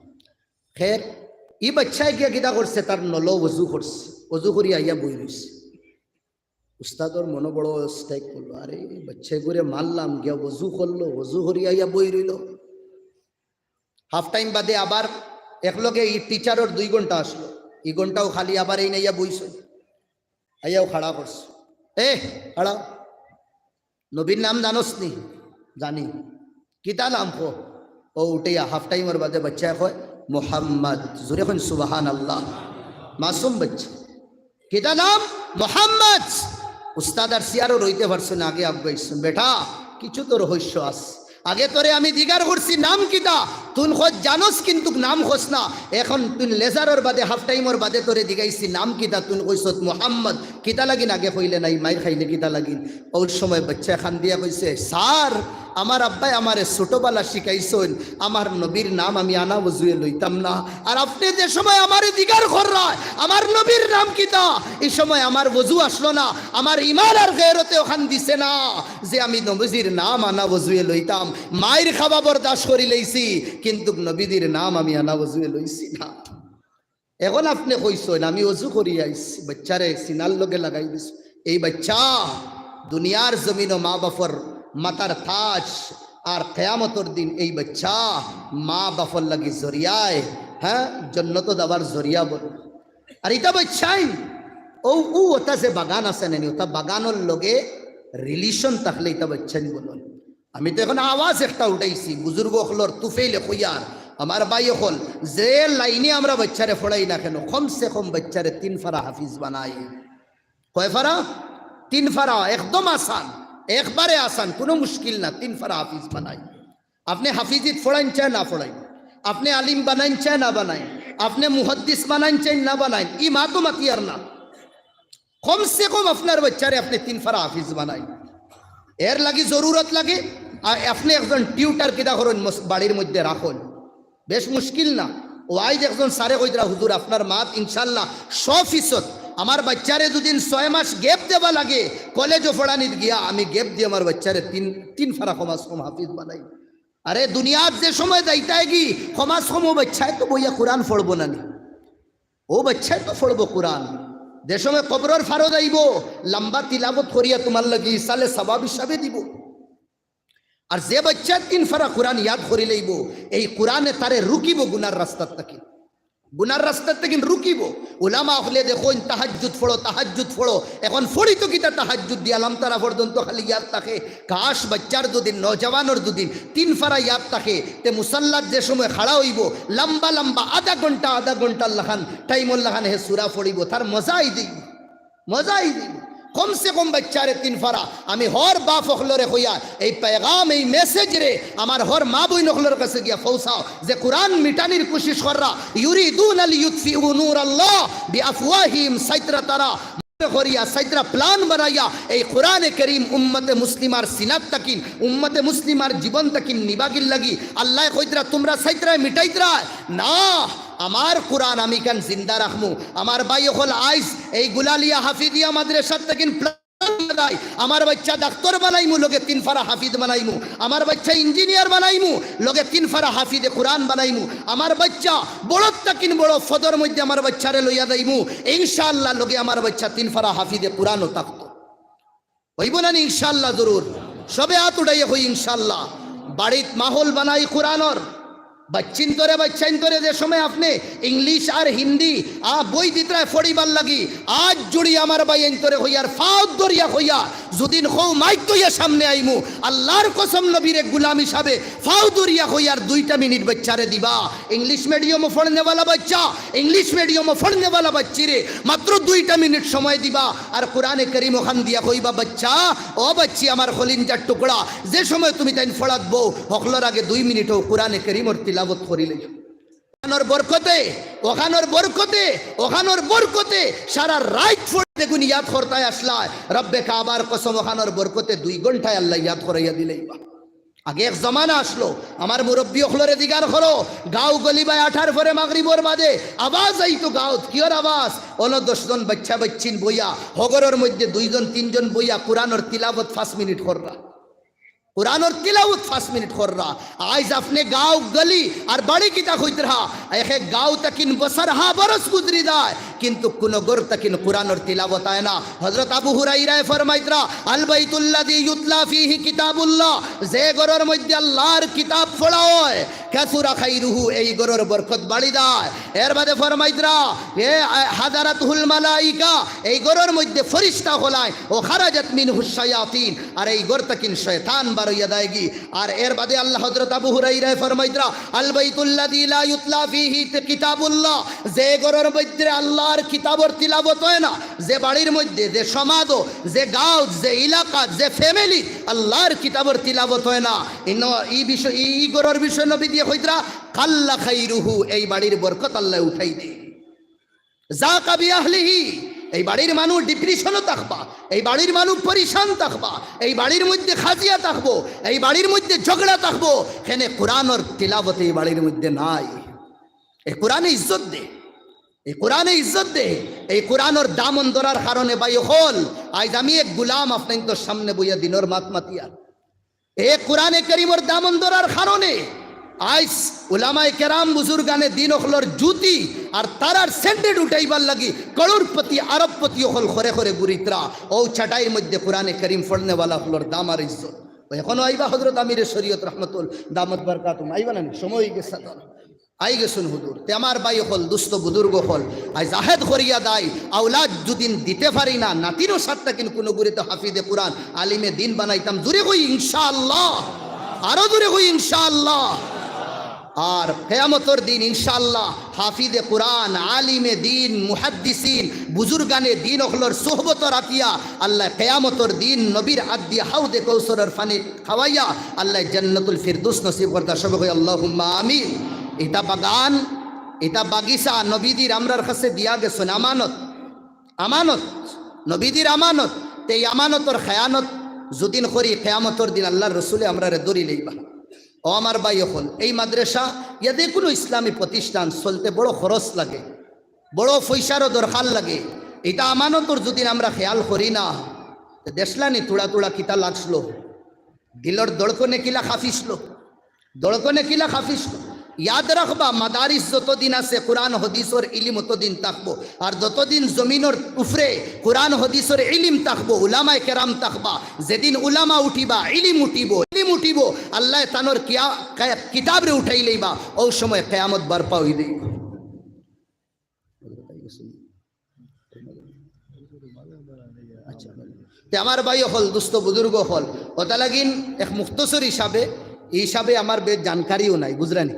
খের, ই বাচ্চায় গিয়া কিতা করছে, তার নলো অজু করছে, অজু করি আইয়া বই রইছে। উস্তাদর মনো বড় স্ট্রাইক করলো, "আরে, বাচ্চাগুরে মারলাম, গিয়া অজু করলো, অজু করি আইয়া বই রইলো।" হাফ টাইম বাদে আবার একলগে ই টিচারর দুই ঘন্টা আসলো, ই ঘন্টাও খালি আবার এইন আইয়া বইছে, আইয়াও খাড়া করছে। "এ, খাড়া, নবীর নাম জানোস নি?" "জানি।" "কিতা নাম কো?" অউ উঠিয়া হাফ টাইমর বাদে বাচ্চায় কয়, "মোহাম্মদ।" জোরে কইন, "সুবহানাল্লাহ।" মাসুম বাচ্চা। "কিতা নাম?" "মোহাম্মদ।" উস্তাদ আর চেয়ারো রইতে পারছইন না, আগে আগুয়াইছইন। "বেটা, কিছু তো রহস্য আছে। আগে তোরে আমি জিগার করছি নাম কিতা, তুইন কছ জানোস কিন্তুক নাম কছ না। অখন তুইন লেজারর বাদে, হাফ টাইমর বাদে তোরে জিগাইছি নাম কিতা, তুইন কইছত মোহাম্মদ। কিতা লাগিন আগে কইলে না, ই মাইর খাইলে কিতা লাগিন?" অউ সময় বাচ্চায় কান্দিয়া কইছে, "স্যার, আমার আব্বায় আমারে ছোটবেলা শিখাইছইন, আমার নবীর নাম আমি আনা অজুয়ে লইতাম না। আর আপনে যে সময় আমারে জিগার কররা, আমার নবীর নাম কিতা, ই সময় আমার অজু আসলো না, আমার ইমান আর গেরতে অখান দিছে না যে আমি নবীজির নাম আনা অজুয়ে লইতাম। মাইর খাওয়া বরদাস্ত করিলাইছি, কিন্তুক নবীজির নাম আমি আনা অজুয়ে লইছি না।" অখন আপনে কইছইন, আমি অজু করি আইছি, বাচ্চারে সিনার লগে লাগাই দিছি। এই বাচ্চা দুনিয়ার জমিনো মা বাফর মাথার তাজ, আর কিয়ামতর দিন এই বাচ্চা মা বাফর লাগি জরিয়ায়, হ্যাঁ, জন্নতো যাওয়ার জরিয়া বনবো। আর ইতা বাচ্চাইন, অউ, অউ, অতা যে বাগান আছে নানি, অতা বাগানর লগে রিলেশন থাকলে ইতা বাচ্চাইন বনইন। আমি তো অখন আওয়াজ একটা উঠাইছি, বুজুর্গ অকলর তুফাইলে কইয়ার, আমার ভাই অকল, যে লাইনে আমরা বাচ্চারে পড়াই না কেনে, কমসে কম বাচ্চারে তিন ফারা হাফিজ বানাই। কয় ফারা? তিন ফারা, একদম আসান, একবারে আসান, কুনু মুশকিল না, তিন ফারা হাফিজ বানাই। আপনে হাফিজিত পড়াইন চায় না পড়াইন, আপনে আলিম বানাইন চায় না বানাইন, আপনে মুহাদ্দিস বানাইন চায় না বানাইন, ই মাতো মাতিয়ার না। কমসে কম আপনার বাচ্চারে আপনে তিন ফারা হাফিজ বানাইন। এর লাগি জরুরত লাগে, আর আপনে একজন টিউটার কিতা করইন, মস-, বাড়ির মধ্যে রাখইন, বেশ মুশকিল না। অউ আইজ একজন স্যারে কইতরা, "হুজুর, আপনার মাত ইনশাআল্লাহ শ ফিছদ, আমার বাচ্চারে দুদিন ছয় মাস গ্যাপ দেওয়া লাগে, কলেজো পড়ানিত গিয়া আমি গ্যাপ দি আমার বাচ্চারে তিন, তিন ফারা কমাস কম হাফিজ বানাই।" আরে দুনিয়াত যে সময় যাইতায়গি, কমাস কম অউ বাচ্চায় তো বইয়া কুরআন পড়বো না নি? অউ বাচ্চায় তো পড়বো কুরআন। যে সময় কবরর ফারো যাইবো, লম্বা তিলাওত করিয়া তুমার লাগি ইসালে সওয়াব হিসাবে দিবো। আর যে বাচ্চায় তিন ফারা কুরআন ইয়াদ করি লইবো, এই কুরআনে তারে রুকিবো গুনার রাস্তার থাকি। গুনার রাস্তার থাকি রুকিবো। উলামা অকলে দেখইন, "তাহাজ্জুদ পড়ো, তাহাজ্জুদ পড়ো।" এখন পড়ি তো কিতা তাহাজ্জুদ দিয়া, আলাম তারা পর্যন্ত খালি ইয়াদ থাকে। কাশ, বাচ্চার যুদি, নওজওয়ানর যুদি তিন ফারা ইয়াদ থাকে, তে মুসাল্লাত যে সময় খাড়া অইবো, লম্বা লম্বা আধা ঘন্টা, আধা ঘন্টার লাখান, টাইমর লাখান হে সুরা পড়িবো, তার মজা আই যাইবো। মজা আই যাইবো। কমসে কম বাচ্চারে তিন ফারা। আমি হর বাপ অকলরে কইয়ার, এই পেগাম, এই মেসেজরে আমার হর মা বইন অকলর কাছে গিয়া পৌঁছাও, যে কুরআন মিটানির কুশিশ কররা, ইউরিদুনা লিইউতফিউ নূরাল্লাহ বিআফওয়াহিহিম, সাইতরা তারা মনে করিয়া, সাইতরা প্ল্যান বানাইয়া এই কুরআনে করিম উম্মতে মুসলিমার সিনাত থাকিন, উম্মতে মুসলিমার জীবন থাকিন নিবাগির লাগি। আল্লায় কইতরা, তুমরা সাইতরায় মিটাইতরায় না, আমার কুরআন আমি কান জিন্দা রাখমু। আমার ভাই অকল, আইজ এই গুলালিয়া হাফিজিয়া মাদ্রাসার থাকিন প্ল্যান বানাই, আমার বাচ্চা ডাক্তার বানাইমু, লগে তিন ফারা হাফিজ বানাইমু, আমার বাচ্চা ইঞ্জিনিয়ার বানাইমু, লগে তিন ফারা হাফিজে কুরআন বানাইমু, আমার বাচ্চা বড় থাকিন বড় পদর মধ্যে আমার বাচ্চারে লইয়া যাইমু, ইনশাআল্লাহ লগে আমার বাচ্চা তিন ফারা হাফিজে কুরআনও থাকতো। অইবো না নি ইনশাআল্লাহ? জরুর। সবে আত উঠাইয়া কই ইনশাআল্লাহ। বাড়িত মাহল বানাই কুরআনর। বাচ্চিন্তরে, বাচ্চাইন্তরে যে সময় আপনে ইংলিশ আর হিন্দি আ বই দিতরায় পড়িবার লাগি, আত জুড়ি আমার ভাইয়াইন্তরে কইয়ার, ফাও ধরিয়া কইয়ার, যুদিন কও মাইক তইয়া সামনে আইমু, আল্লার কসম নবীর এক গুলাম হিসাবে ফাও ধরিয়া কইয়ার দুইটা মিনিট বাচ্চারে দিবা। ইংলিশ মিডিয়ামো পড়নেওয়ালা বাচ্চা, ইংলিশ মিডিয়ামো পড়নেওয়ালা বাচ্চিরে মাত্র দুইটা মিনিট সময় দিবা, আর কুরআনে করিম অখান দিয়া কইবা, "বাচ্চা, ও বাচ্চি, আমার কলিঞ্জার টুকরা, যে সময় তুমি তাইন পড়াত বও, হকলর আগে দুই মিনিট অউ কুরআনে করিমর তিলাওত করি লইও।" অখানর বরকতে, অখানর বরকতে, অখানর বরকতে সারা রাইত পড়ে যেগুন ইয়াদ করতায় আসলায়, রব্বে কাবার কসম, অখানর বরকতে দুই ঘন্টায় আল্লায় ইয়াদ করাইয়া দিলাইবা। আগে এক জমানা আছলো, আমার মুরব্বি অকলরে জিগার করো, গাঁও গলি বায় আটার পরে মাগরিবর বাদে আওয়াজ আইতো গাঁওত, কিয়র আওয়াজ? অনো দশ জন বাচ্চা বাচ্চিন বইয়া, হগরর মধ্যে দুইজন তিনজন বইয়া কুরআনর তিলাওত পাঁচ মিনিট কররা। কুরআনর তিলাওত পাঁচ মিনিট কররা। আইজ আপনে গাঁও গলি আর বাড়ি কিতা কইতরা, এক এক গাঁও থাকিন বছর হা বরস গুজরি যায়, কিন্তু কুনু ঘর থাকিন কুরআনর তিলাওত অয় না। হযরত আবু হুরাইরায় ফরমাইতরা, "আল বাইতুল্লাযী ইউতলা ফীহি কিতাবুল্লাহ", যে ঘরর মধ্যে আল্লার কিতাব পড়া অয়, "কাসুরা খাইরুহু", এই ঘরর বরকত বাড়ি যায়। এর বাদে ফরমাইতরা, এ, আ, "হাদারাতহুল মালাইকা", এই ঘরর মধ্যে ফিরিস্তা অকল আইন, "ওয়া খারাজাত মিনহুশ শায়াতিন", আর এই ঘর থাকিন শয়তান বার অইয়া যায়গি। আর এর বাদে আল্লাহ হযরত আবু হুরাইরায় ফরমাইতরা, "আল বাইতুল্লাযী লা ইউতলা ফীহি কিতাবুল্লাহ", যে ঘরর মধ্যে আল্লার কিতাবর তিলাওত অয় না, যে বাড়ির মধ্যে, যে সমাজো, যে গাঁওত, যে এলাকাত, যে ফ্যামিলিত আল্লার কিতাবর তিলাওত অয় না, ইনো ই বিষয়, ই, ই ঘরর বিষয় নবী দিয়া কইতরা, "কাল্লা খাইরুহু", এই বাড়ির বরকত আল্লায় উঠাই দেয়। যাকা বিআহলিহি, এই বাড়ির মানুষ ডিপ্রেশনো থাকবা, এই বাড়ির মানুষ পরিশান থাকবা, এই বাড়ির মধ্যে কাজিয়া থাকবো, এই বাড়ির মধ্যে ঝগড়া থাকবো, কেনে কুরআনর তিলাওত এই বাড়ির মধ্যে নাই। এই কুরআনে ইজ্জত দে, এই কুরআনে ইজ্জত দে, এই কুরআনর দামন ধরার কারণে ভাই অকল, আইজ আমি এক গুলাম আপনাইন্তর সামনে বইয়া দিনর মাত মাতিয়ার। এ কুরআনে করিমর দামন ধরার কারণে আইজ উলামায়ে কেরাম বুজুর্গানে দিন অকলর জুতি আর তারার সেন্ডেড উঠাইবার লাগি করোড়পতি আরবপতি অকল খরে খরে ঘুরিতরা। অউ চাটাইর মধ্যে কুরআনে করিম পড়নেওয়ালা অকলর দাম আর ইজ্জত। অউ এখনো আইবা হযরত আমিরে শরীয়ত রহমতুল দামত বারকাতুহুম, আইবা না নি? সময় অইগেছে তো। আইগেছইন হুজুর। তে আমার ভাই অকল, দুস্ত বুজুর্গ অকল, আইজ জাহেদ করিয়া দায়, আওলাদ যুদিন দিতে পারি না, নাতিনও সাত থাকিন কুনু গুরে তো হাফিজে কুরআন, আলিমে দিন বানাইতাম। জুরে কই ইনশাআল্লাহ, আরো জুরে কই ইনশাআল্লাহ। আর কিয়ামতর দিন ইনশাআল্লাহ হাফিজে কুরআন, আলিমে দিন, মুহাদ্দিসিন, বুজুর্গানে দিন অকলর সোহবত রাখিয়া আল্লায় কিয়ামতর দিন নবীর আত দিয়া হাউজে কৌসরর পানি খাওয়াইয়া আল্লায় জান্নাতুল ফিরদৌস নসিব করতা। সবে কই আল্লাহুম্মা আমিন। ইটা বাগান, ইটা বাগিচা নবীজির আমরার কাছে দিয়া গেছইন আমানত, আমানত, নবীজির আমানত। তে এই আমানতর খেয়ানত যুদিন করি, কিয়ামতর দিন আল্লার রসুলে আমরারে ধরি লইবা। ও আমার ভাই অকল, এই মাদ্রাসা ইয়া যে কুনু ইসলামী প্রতিষ্ঠান চলতে বড় খরচ লাগে, বড় পয়সারও দরকার লাগে। ইটা আমানতর যুদিন আমরা খেয়াল করি না, তে দেখলা নি তুড়া তুড়া কিতা লাগছিল, দিলর ধড়কনে কিলা কাঁপিছিল। দড়কনে কিলা খাফিস। ইয়াদ রাখবা, মাদারিস যতদিন আছে, কোরআন হদিসর ইলিম অতদিন থাকবো। আর যতদিন জমিনর উপরে কোরআন হদিসর ইলিম থাকবো, উলামায়ে কেরাম থাকবা, যেদিন উলামা উঠিবা, ইলিম উঠিবো, ইলিম উঠিবো, আল্লায় তানর কিয়া-, কে-, কিতাবরে উঠাই লইবা, অউ সময় কিয়ামত বারপা অই যাইবো। আচ্ছা। তে আমার ভাই অকল, দুস্ত বুজুর্গ অকল, অতা লাগিন এক মুখতসর হিসাবে, ই হিসাবে আমার বেশ জানকারিও নাই, বুঝরানি?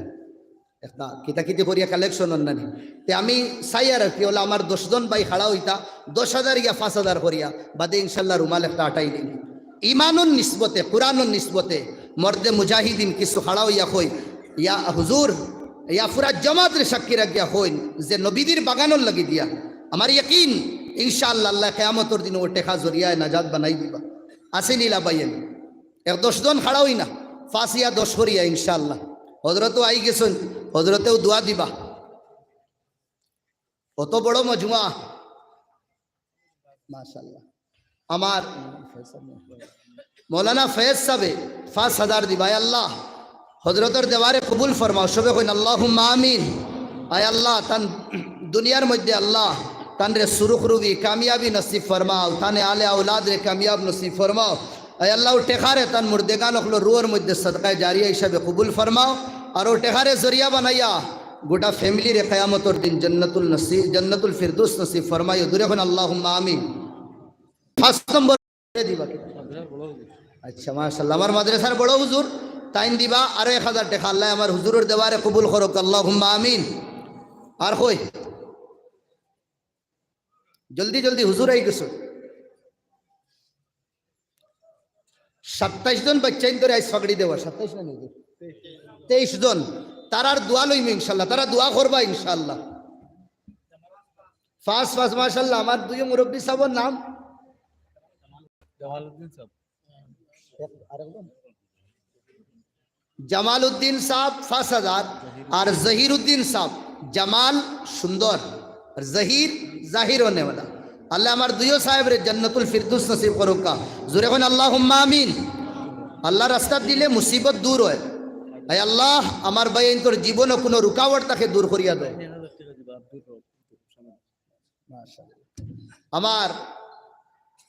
একটা কিতা কিতি করিয়া collection অন্যানি। তে আমি চাইয়ার আর কি, অলা আমার দশ জন ভাই খাড়া অইতা, দশ হাজার ইয়া পাঁচ হাজার করিয়া, বাদে ইনশাল্লাহ রুমাল একটা আটাই দিন। ইমানর নিসবতে, কোরআনর নিসবতে, মর্দে মুজাহিদিন কিছু খাড়া অইয়া কই, ইয়া হুজুর, ইয়া পুরা জমাতরে সাক্ষী রাখিয়া কইন যে নবীজির বাগানর লাগি দিয়া, আমার ইয়াকিন, ইনশাআল্লাহ আল্লায় কিয়ামতর দিন অউ টেকা জরিয়ায় নাজাত বানাই দিবা। আছে নি লাভাইন? এক দশ জন খাড়া অই না, পাঁচ ইয়া দশ করিয়া ইনশাআল্লাহ। হজরতও আই গেছইন, হজরতেও দোয়া দিবা। অত বড় মজমুয়া, মাশাআল্লাহ। আমার মৌলানা ফয়েজ সাবে পাঁচ হাজার দিবা। আয় আল্লাহ, হজরতর দেওয়ারে কবুল ফরমাও। সবে কইন, "আল্লাহুম্মা আমিন।" আয় আল্লাহ, তান দুনিয়ার মধ্যে আল্লাহ, তানরে সুরুখরুবি, কামিয়াবি নসিব ফরমাও, তানে আলে আওলাদরে কামিয়াব নসিব ফরমাও। আয় আল্লাহ, অউ টেকারে তান মুর্দেগান অকলর রুহর মধ্যে সদকায়ে জারিয়া হিসাবে কবুল ফরমাও। আর অউ টেকারে জরিয়া বানাইয়া গোটা family রে কিয়ামতর দিন জান্নাতুল নসিব, জান্নাতুল ফিরদৌস নসিব ফরমাইও। জুরে কইন, "আল্লাহুম্মা আমিন।" পাঁচ নম্বর দিবা কিতা? আচ্ছা, মাশাআল্লাহ, আমার মাদ্রাসার বড় হুজুর, তাইন দিবা আরো এক হাজার টেকা। আল্লায় আমার হুজুরর দেওয়ারে কবুল করউক, আল্লাহুম্মা আমিন। আর কই? জলদি জলদি, হুজুর আই গেছইন। সাতাইশ জন বাচ্চাইন্তরে আইজ পাগড়ি দেওয়া, সাতাইশ না নি? তেইশ জন। তারার দোয়া লইমু ইনশাআল্লাহ, তারা দোয়া করবা ইনশাআল্লাহ। পাঁচ পাঁচ, মাশাআল্লাহ। আমার দুইও মুরব্বি সাবর নাম? জামালউদ্দিন সাব। এক, আরেকজন? জামালউদ্দিন সাব পাঁচ হাজার, আর জহিরউদ্দিন সাব, জামাল সুন্দর, আর জহির জাহির হোনে ওয়ালা। আল্লায় আমার দুইও সাহেবরে জান্নাতুল ফিরদৌস নসিব করউক্কা। জুরে কইন, "আল্লাহুম্মা আমিন।" আল্লায় রাস্তাত দিলে মুসিবত দূর অয়। আয় আল্লাহ, আমার ভাইয়াইন্তর জীবনো কুনু রুকাওয়াট থাকে দূর করিয়া দেও। মাশাআল্লাহ। আমার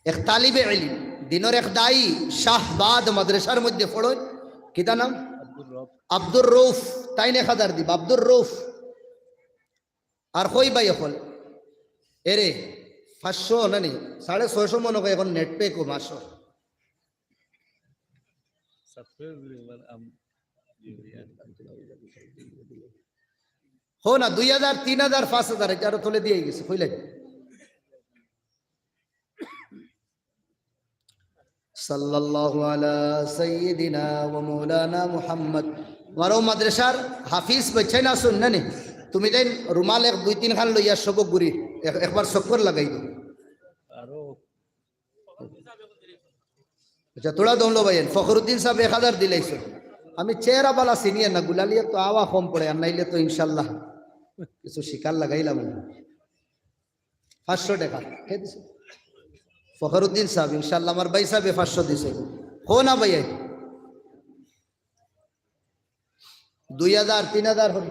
এক তালিবে ইলিম, দিনর এক দায়ী, শাহবাদ মাদ্রাসার মধ্যে পড়ইন, কিতা নাম? আব্দুর রউফ। আব্দুর রউফ, তাইন এক হাজার দিবা, আব্দুর রউফ। আর কই ভাই অকল? এরে, পাঁচশো না নি? সাড়ে ছয়শো মনো কয় অখন net pack ও মাসো। হো না, দুই হাজার, তিন হাজার, পাঁচ হাজার, ইটা আরো তলে দিয়া গেছে, কইলাই। সাল্লাল্লাহু আলা সাইয়্যিদিনা ওয়া মাওলানা মুহাম্মদ। আমার অউ মাদ্রাসার হাফিজ বাচ্চাইন আছইন না নি? তুমি তাইন রুমাল এক দুই তিন খান লইয়া সব ঘুরি এক-, একবার চক্কর লাগাই দেও। আচ্ছা, থুড়া দম লও ভাইয়াইন, ফখরুদ্দিন সাব এক হাজার দিলাইছইন। আমি চেহারা বালা চিনিয়ার না, গুলালিয়া তো আওয়া কম পড়ে, আর নাইলে তো ইনশাআল্লাহ কিছু শিকার লাগাইলাম। পাঁচশো টেকা। কে দিছে? ফখরুদ্দিন সাব, ইনশাআল্লাহ আমার ভাই সাবে পাঁচশো দিছে। কও না ভাইয়াইন? দুই হাজার, তিন হাজার করি।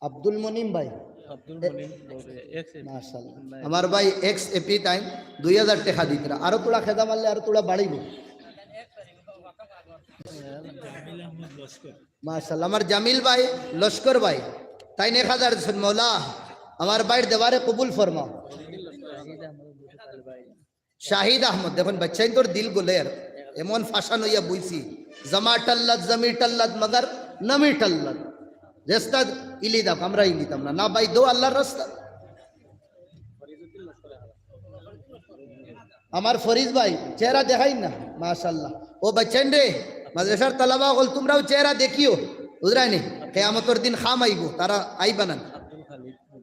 আব্দুল মনিম ভাই। আব্দুল মনিম বলবে, ex A P। মাশাআল্লাহ। আমার ভাই ex A P তাইন দুই হাজার টেকা দিতরা। আরো থুড়া খেদা মারলে আরো থুড়া বাড়িবো। মাশাআল্লাহ, আমার জামিল ভাই, লস্কর ভাই, তাইন এক হাজার দিছইন। মওলা, আমার ভাইর দেওয়ারে কবুল ফরমাও। শাহিদ আহমদ, দেখইন, বাচ্চাইন্তর দিল গলের, এমন ফাশান অইয়া বইছি, জমা টাল্লাত, জমি টাল্লাত, মগর নমি টাল্লাত। রেস্তা ইলি দাও, আমরা ইলিতাম না। না ভাই, দেও আল্লাহর রাস্তা। আমার ফরিদ ভাই, চেহারা দেখাইন না, মাশাআল্লাহ। ও বাচ্চাইন রে, মাদ্রাসার তালাবা অকল, তুমরাও চেহারা দেখিও, বুঝরায়নি? কিয়ামতর দিন কাম আইবো, তারা আইবা না।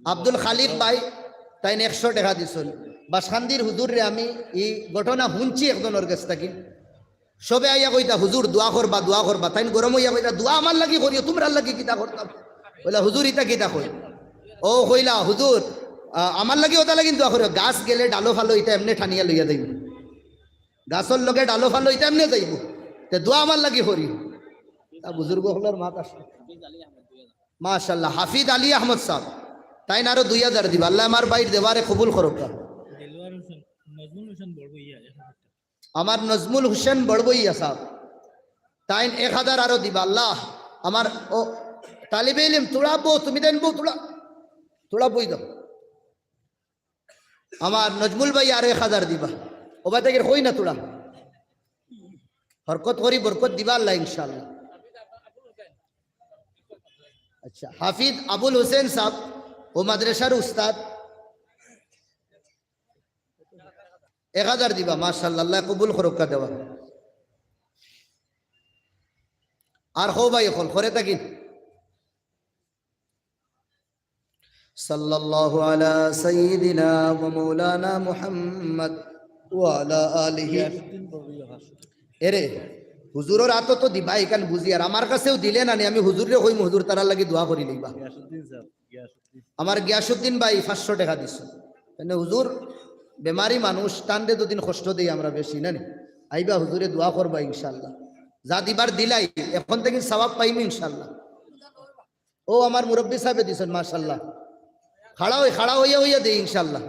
আব্দুল খালিক ভাই, তাইন একশো টেকা দিছইন। বাসকান্দির হুজুররে আমি ই ঘটনা হুনছি একজনর গেছ থাকি। সবে আইয়া কইতা, "হুজুর, দোয়া করবা, দোয়া করবা।" তাইন গরম অইয়া কইতা, "দোয়া আমার লাগি করিও, তুমরার লাগি কিতা করতাম?" বলে, "হুজুর, ইতা কিতা কই?" ও কইলা, "হুজুর, আ, আমার লাগি ওটা লাগি দোয়া করিও। গাছ গেলে ডালো ফালো ইতা এমনে টানিয়া লইয়া যাইবো। গাছর লগে ডালো ফালো ইতা এমনে যাইবো।" তে দোয়া আমার লাগি করি। তা বুজুর্গ অকলর মাত আছে। মাশাআল্লাহ, হাফিজ আলী আহমদ সাব, তাইন আরো দুই হাজার দিবা। আল্লায় আমার ভাইর দেওয়ারে কবুল করউক্কা। দেলোয়ার হোসেন, নজমুল হোসেন বড়বইয়া, এক হাজার। আমার নজমুল হোসেন বড়বইয়া সাব, তাইন এক হাজার আরো দিবা। আল্লাহ, আমার ও তালিবে ইলিম, তুড়া বউ, তুমি তাইন বউ, তুড়া, তুড়া বই দাও। আমার নজমুল ভাই আরো এক হাজার দিবা। ওবা তাকে কই না তুড়া। হরকত করি বরকত দিবা আল্লাহ ইনশাআল্লাহ। আচ্ছা, হাফিজ আবুল হোসেন সাব, ও মাদ্রাসার উস্তাদ, এক হাজার দিবা। মাশাআল্লাহ, আল্লায় কবুল করউক্কা দেওয়া। আর হো ভাই অকল, করে থাকি। সাল্লাল্লাহু আলা সাইয়্যিদিনা ওয়া মাওলানা মুহাম্মদ ওয়া আলা আলিহি। এরে, হুজুরর আতো তো দিবা, ইখান বুঝি, আর আমার কাছেও দিলে না নি, আমি হুজুররে কইমু, হুজুর তারার লাগি দোয়া করি লইবা। গিয়াসুদ্দিন সাব, গিয়াসুদ্দিন। আমার গিয়াসুদ্দিন ভাই পাঁচশো টেকা দিছে। মানে হুজুর বেমারি মানুষ, তানরে দুদিন কষ্ট দেই আমরা বেশি, না নি? আইবা হুজুরে দোয়া করবা ইনশাআল্লাহ। যা দিবার দিলাই, এখন থাকি সওয়াব পাইমু ইনশাআল্লাহ। ও আমার মুরব্বি সাবে দিছইন, মাশাআল্লাহ। খাড়া অই, খাড়া অইয়া অইয়া দেই ইনশাআল্লাহ।